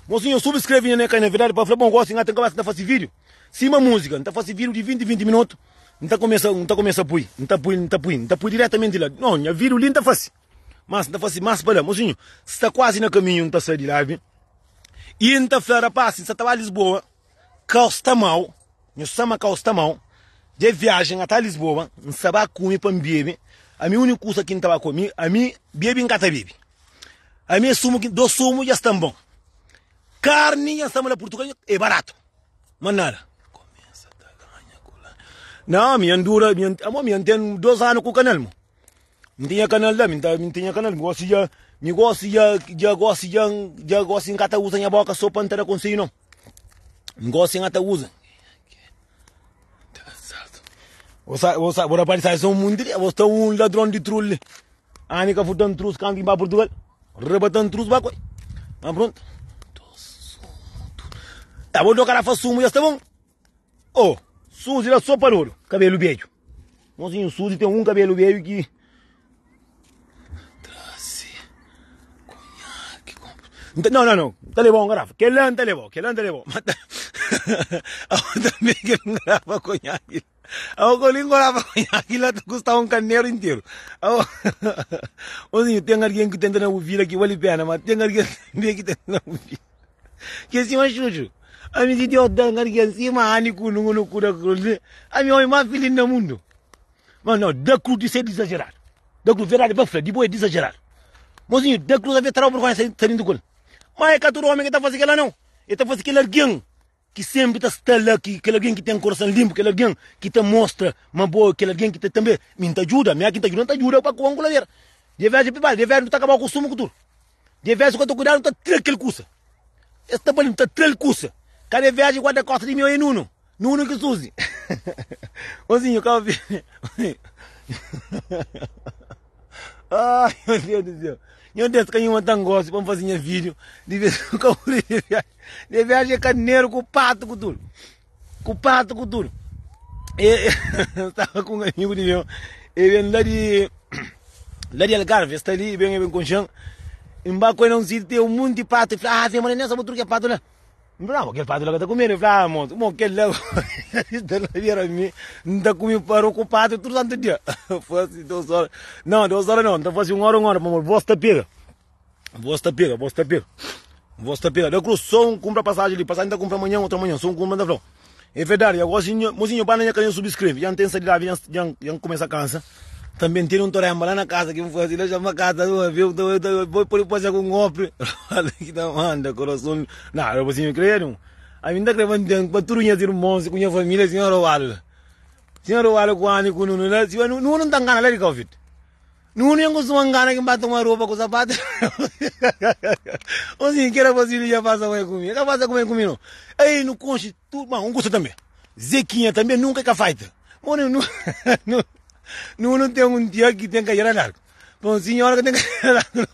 Mosinho subscreve nha kanal verdade pa fla bom gosi nha ten kabesa ta fasi video. Sima música, nta fasi video di 20 20 minuto, nta começa nta começa pui, nta pui nta pui, nta pui diretamente la. Não, nha video li nta fasi. Mas nta fasi mas pa la. Mosinho, sta quase na caminho nta sai di live. E nta fla rapaz, nsa ta ba Lisboa. Kau sta mau, nhu sa ma kau sta mau. Dja viajen ata Lisboa, N sa ba kume pa N bebe. Ami uniku kusa ki N ta ba kume, ami bebe N ka ta bebe. Ami é sumu ki, dos sumu dja sta-m bon. Karni dja N sta ma la Purtugal é baratu, ma nada. Nau, mi N dura, mi N, amo mi N ten dos anu ku kanal mo. N tinha kanal la, mi N ta, mi N tinha kanal, mi gosi dja, mi gosi dja, dja gosi dja, dja gosi N ka ta uza nha boka so pa N ta da konsedju nau. N gosi N ka ta uza. Bo rapaz sai são muito dia, você um ladrão de trulli. Ani ka futan trus kantu ki ba Portugal. Rebatan trus ba koi. Mas pronto. Tá bom, do cara faz sumo, já está bom. Oh, Suzy lá só parou, cabelo beijo. Mozinho, Suzy tem um cabelo beijo que Não, não, não. Tá levou um garrafa. Que lá tá levou, que lá tá levou. Mas tá. Também que um garrafa conhaque. A o garrafa conhaque lá tá custa um caneiro inteiro. Mozinho, tem alguém que tenta na ouvir aqui, vale a pena, mas tem alguém também que tenta na ouvir. Que cima chuchu. A mim de Deus dá alguém cima ani ku nu ku da A mim homem mais feliz no mundo. Mas não, da cruz de ser exagerado. Da cruz, verdade, para falar, de boa é exagerado. Mozinho, da cruz havia trau vergonha saindo com ele. Mas é que todo homem que está fazendo aquela não. Ele está fazendo aquele alguém que sempre está está lá, que, aquele alguém que tem coração limpo, aquele alguém que te mostra uma boa, aquele alguém que te também me te ajuda, me que te ajuda, te ajuda para com a coladeira. De vez de de vez não está acabar o consumo com tudo. De vez quando cuidado, não está aquele custa. Esse tá não está aquele custa. Cada vez guarda costa de mim é Nuno. Nuno que Suzy. Mozinho, calma. Ai, meu Deus do céu. Meu Deus, que eu tão gosto para fazer vídeo. De vez em quando, de viagem, de viagem é carneiro com pato com tudo. Com pato com tudo. E, estava com um amigo de meu. Ele vem lá de. Lá de Algarve, está ali, vem, vem com chão. Embaixo não se tem um monte de pato. Ele fala, ah, vem, mas nessa outro que é pato lá. Não, aquele pato lá que tá comendo. Ele fala, ah, moço, bom, aquele lá. Está lá vieram a mim, não tá comendo parou com o pato tudo santo dia. Foi assim, 2 horas. Não, 2 horas não, tá fazendo uma hora, mas bosta pega. Bosta pega, bosta pega. Bosta pega. Da cruz, só um compra passagem ali, passagem tá compra amanhã, outra amanhã, só um compra da flor. É verdade, agora mozinho, para na canha subscreve, já não tem saída, já, já, já começa a cansa. Também tem um torremba lá na casa que vou fazer, lá chama casa, eu vou por fazer com um golpe. Olha que da manda, coração. Não, eu vou assim, creio. Não. A mim tá crevando para tudo minhas irmãos, com minha família, senhor Oval. Senhor Oval com a com não, não, não, não tá ngana lá de Covid. Não, não costuma ngana que bate uma roupa com sapato. Ou assim, queira fazer, já passa comigo. Já passa comigo. Aí no conche, tudo, mas um gosto também. Zequinha também nunca que feita. Mano, não, não, não, não tem um dia que tem que ir largo. Bom, senhora que tem que ir largo.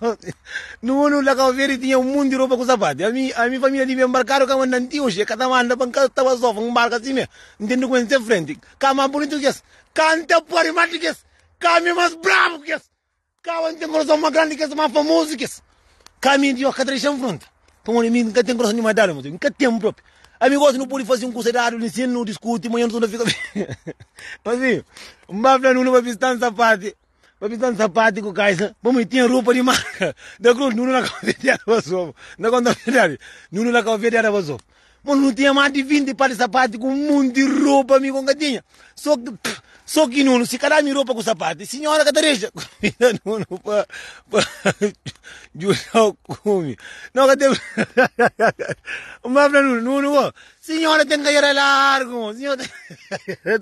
Não, não, lá que tinha um mundo de roupa com sapato. A minha família devia embarcar o caminho hoje, cada manda para casa estava só, um barco assim mesmo. Entendo como é frente. Cama bonito que é. Canta por mais que é. Cama mais bravo que é. Cama tem coração mais grande que é, mais famoso que é. Caminho de cada em frente. Então, mim nunca tem coração de mais dar, nunca tem próprio. Amigos, não pode fazer um curso de ensino, não discute, amanhã não fica. Mas assim, um bafla não vai pistar sapato, vai pistar sapato com caixa, vamos tinha roupa de marca. Da cruz, não na conta era passou. Na conta não na conta era passou. Mas não tinha mais de 20 pares de sapato com um monte de roupa, amigo, que tinha. Só que não, se cada minha roupa com sapato, senhora que comida não, não, para ajudar o come. Não, cadê? Mas não, não, não, senhora tem que ir largo, senhora,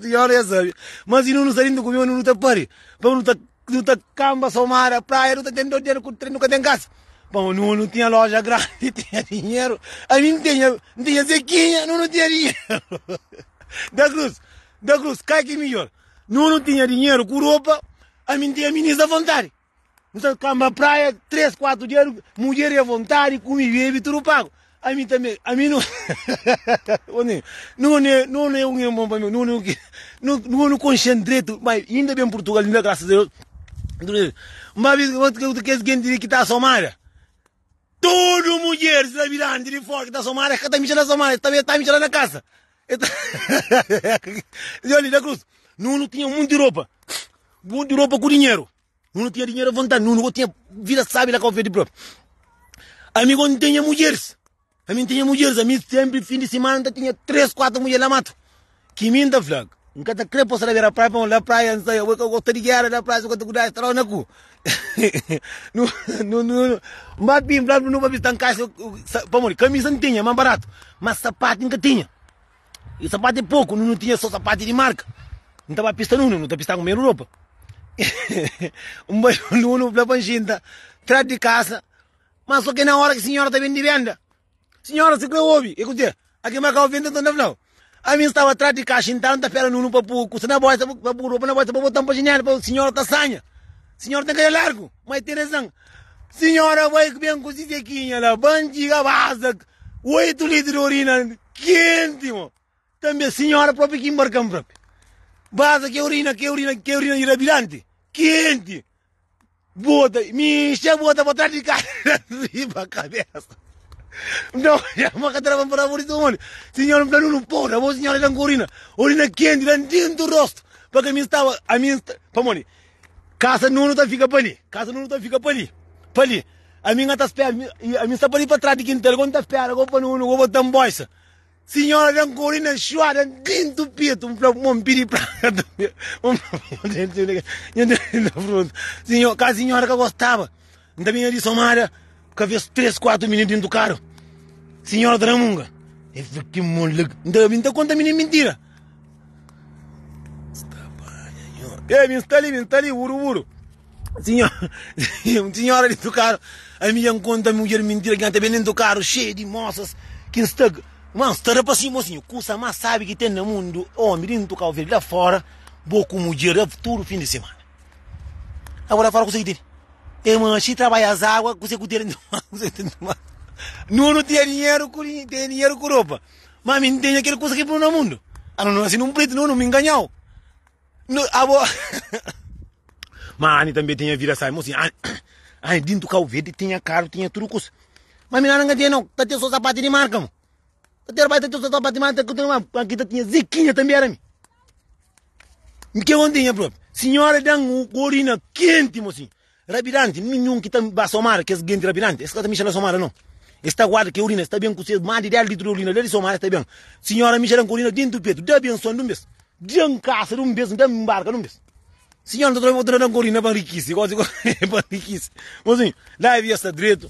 senhora já sabe. Mas se não saindo comigo, não tá pare. Vamos não tá, não tá camba, somara, praia, não tá tendo dinheiro, nunca tem casa. Bom, não, não tinha loja grande, tinha dinheiro. A mim não tinha, não tinha zequinha, não, não tinha dinheiro. Da Cruz, da Cruz, cai que melhor. Não, não tinha dinheiro com roupa, a mim tinha ministro à vontade. Então, camba praia, 3, 4 dias, mulher à vontade, come, bebe, tudo pago. A mim também, a mim não. Não, não, não é um irmão para mim, não, não, não, não, não concentrei, mas ainda bem em Portugal, ainda graças a Deus. Mas que que que está a somar? Todo mulher se virando de fora que está a somar, que está mexendo na somar, também está mexendo na casa. Olha, da Cruz, não tinha muito de roupa, muito de roupa com dinheiro. Não tinha dinheiro à vontade, não tinha vida sabe lá com o de próprio. Amigo não tinha mulheres. Ami N tinha mudjeris, ami senpri fin di simana N ta tinha 3, 4 mudjer la matu. Ki mi N ta fla, N ka ta kre posa na bera praia, pamodi la praia N sai, abo ka gosta di gera la praia, su ka ta kudá, sta na ku. Nu, nu, nu, N ba pin, fla, nu ba bista N kaixa, pamodi kamisa N tinha, ma baratu, ma sapatu N ka tinha. E sapatu é poku, nu nu tinha so sapatu di marka. N ta ba pista nunu, nu ta pista ku menu ropa. N bai nunu, fla pa N xinta tras di kasa. Ma so ke na ora ki sinhora ta ben di benda. Sinhora si kre obi, e kuzê? Aki ma kau venda nton ta flau. Ami N staba tras di kaxa intan N ta pera nunu pa pu kusa na bolsa, pa pu ropa na bolsa pa botan pa jinela pa sinhora ta sanha. Sinhora ten kabelu largu, ma e ten rezan. Sinhora bai ben ku si zekinha la, ban txiga baza, 8 litru di orina kenti mo. Tanbe sinhora propi ki nbarkan propi. Baza ke orina, ke orina, ke orina di rabidanti, kenti. Bota, mi xa bota pa trás di kasa, riba kabesa. Nton, ma ka ta daba pa por isso modi. Sinhor fla nunu, porra, bo sinhora dan ku orina, orina kenti dan dentu rostu. Pa ka mi staba, ami pamodi kasa nunu ta fika pa li, kasa nunu ta fika pa li, pa li. Ami nga ta spera, ami sta pa li pa trás di kintal, go nta spera go pa nunu, go botan boisa. Sinhora da-m kori na xuada dentu petu N fla mo N pidi praga tanbe Sinhor, ka sinhora ka gostaba N ta binha di somada ka vez 3, 4 mininu dentu karu Sinhora ta da munga E fla ki moleku N ta bin ta konta mininu mintira Ei, mi sta li, mi sta li, buru buru Sinhora, sinhora di karu, ami dja N konta mudjer mintira ki N ta ben dentu karu xeiu di mosas ki N sta Ma N sta rapasinhu mosinhu, kusa más sábi ki ten na mundu, omi dentu kau verdi la fora, bo ku mudjer la tudu fin di semana. Abo la fora kusa ki tene? E manxi trabadja azagua, kusa ku tene kusa ki tene No no tinha dinheru ku tinha dinheru ku ropa, ma ami N tene kel kusa ki punu na mundu. Anu no nasi nun pretu, no no mi nganhau. No, abo Ma Ani tanbe tinha vida sabi, mosinhu. Ani, Ani dintu Kau Verdi tinha karu, tinha tudu kusa. Ma mi nada nka tinha nau, ta ten so sapatu di marka mo. Ta ter bai ta ten so sapatu di marka, ta ten ma ki ta tinha Zequinha tanbe era mi. Mi ke ontinha propi. Sinhora dan orina kenti mosinhu. Rabidanti, ninhun ki ta ba somada, kes genti rabidanti, es ka ta mixa na somada no. Es ta guarda ke urina, es ta ben ku ses más di 10 litru di urina la di somada, es ta ben. Sinhora mixa dan ku urina dentu petu, da benson di un bes, da-m kasa di un bes, da-m nbarka di un bes. Sinhora ta troba ta dan ku urina pa nrikisi, gosi pa nrikisi. Mosinhu, live ya sta dretu.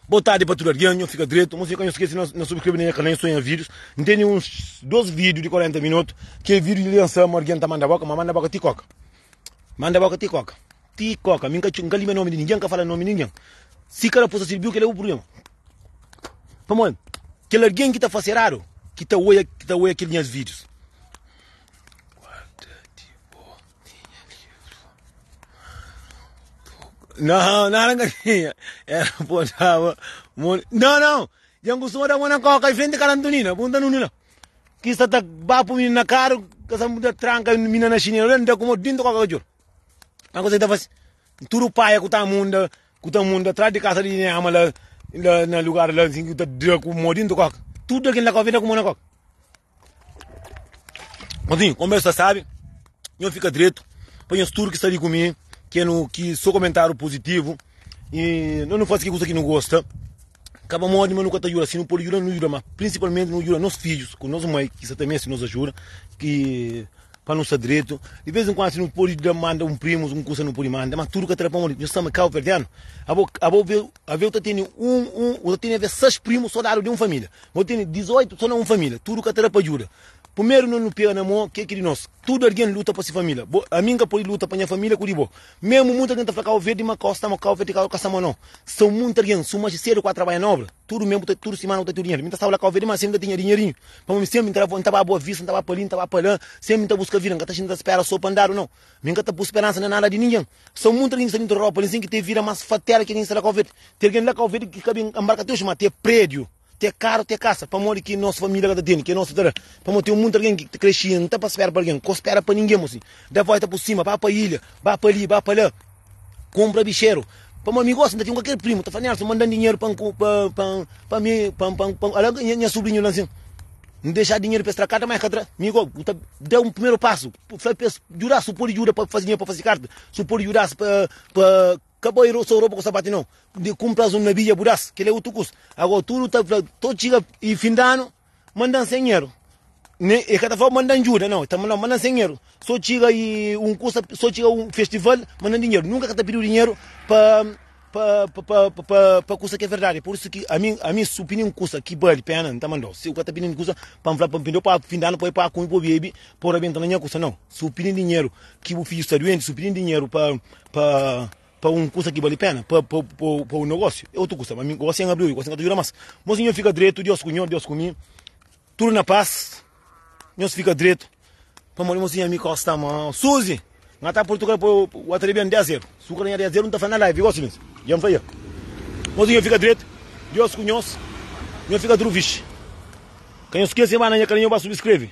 Boa tardi pa tudu algen, nho fika dretu. Mosinhu, ka nho skese na subskrebe na nha kanal, nho sonha vídios. N tene uns 2 vídiu di 40 minutu, ki é vídiu di lensa ma algen ta manda boka, ma manda boka ti koka. Manda boka ti koka. Ti koka. Mi N ka limia nomi di ningen, N ka fala nomi di ningen. Si kada pusa sirbiu, kel-la é bu prubléma. Pamodi kel algen ki ta fase eradu, ki ta oia, ki ta oia kel nhas vídius. Não, nada nka tinha. Era podava. Não, não. Dja N kustuma da mô na koka i frenti kara Antonina. Punta Nunu la. Ki sta ta ba pu minina na karu, ka sa ta tranka minina na xinelu la, N da ku mô dintu koka katxor. Ma kuze ki ta fase? Tudu paia ku ta munda, ku ta munda tras di kasa di nha ama la, la na lugar la, asin ku ta da ku mô dintu koka. Tudu algen la ka obi da ku mô na koka. Mozinho, konbersa sabi, nho fika dretu, pa nhos tudu ki sta li ku mi, ki nu ki so komentáriu puzitivu i no nu fasi ki kusa ki nu gosta. Ka pamodi ma nu ka ta djuda, si nu pode djuda nu djuda, ma prinsipalmenti nu djuda nos fidjus ku nos mai ki sa ta meste nos ajuda, ki pa nu sta dretu. Di vez en kuandu si nu pode da manda un primus un kusa nu pode manda, ma tudu ka ta da pamodi nhos sta kabuverdianu. Abo abo ave u ta tene un un u ta tene ave 6 primu so dadu di un familia. Bo tene 18 so na un familia, tudu ka ta da pa djuda. Primeru no nu pega na mo ke ki di nos. Tudu algen luta pa si familia. Bo, ami N ka pode luta pa nha familia ku di bo. Mesmu munti algen ta fla Kau Verdi ma kau sta ma Kau Verdi kau ka sta ma no. São munti algen, suma si sedu ku a trabadja na obra, tudu mesmu ta tudu simana bu ta ten dinheru. Mi ta staba la Kau Verdi ma sempri N ta tinha dinherinhu. Pamodi mi sempri N ta N ta ba Boa Vista, N ta ba pa li, N ta ba pa la, sempri N ta buska vida. N ka ta xinta ta spera so pa N dadu nau. Mi N ka ta pui speransa na nada di ningen. São munti algen ki sta dentru di Europa li sin ki ten vida mas fatela ki algen ki sta la Kau Verdi. Ten algen la Kau Verdi ki ka ben nbarka te oxi ma ten prediu. Te karu, te kasa, pamodi ki nos familia ka ta tene, ki nos ta da? Pamodi ten munti algen ki ta kre xinta pa spera pa algen, ko spera pa ningen mosi. Da volta por sima, ba pa ilha, ba pa li, ba pa la, kunpra bixeru. Pamodi mi gosi N ta ten kualker primu, ta fla, Nelson, mandan dinheru pa N pa pa pa mi pa pa pa ala nha subrinhu la nsin. N dexa dinheru pa es tra karta, ma es ka tra. Mi go, bu ta da un primeru pasu, fla pa es djuda, su pode djuda pa fasi dinheru pa fasi karta, su pode djuda-s pa pa. Ka bai so ropa ku sapatu nau. Di kunpra-s un nabidja bu da-s, kel-la é otu kusa. Agora tudu ta fla, to txiga i fin di anu, manda-m 100 eru. Ne, e ka ta fla manda-m djuda, nau, e ta manda-m manda-m 100 eru. So txiga i un kusa, so txiga un festival, manda-m dinheru. Nunka ka ta pidiu dinheru pa pa pa pa pa pa kusa ki é verdadi. Pur isu ki ami ami si bu pidi-m kusa ki bali pena, N ta manda-u. Si bu ka ta pidi-m kusa pa N fla pa N pidi-u pa fin di anu pa pa kume, pa bebe, pa rabenta na nha kusa, nau. Si bu pidi-m dinheru ki bu fidju sta duenti, si bu pidi-m dinheru pa pa pa un kusa ki bali pena, pa pa pa un negósiu, é otu kusa. Ma mi gosi N abri oju, gosi N ka ta djuda mas. Mosi nho fika dretu, Deus ku nho, Deus ku mi, tudu na pas, nhos fika dretu. Pamodi mosi nha mi kosta ma Suzy, N ta Portugal pa bu ata debe-m 10 eru. Si bu ka ganha 10 eru, N ta fla na live gosi mesmu. Dja N fla ya. Mosi nho fika dretu, Deus ku nhos, nho fika tudu fixi. Ka nhos skese ba na nha kanal nho ba subskreve.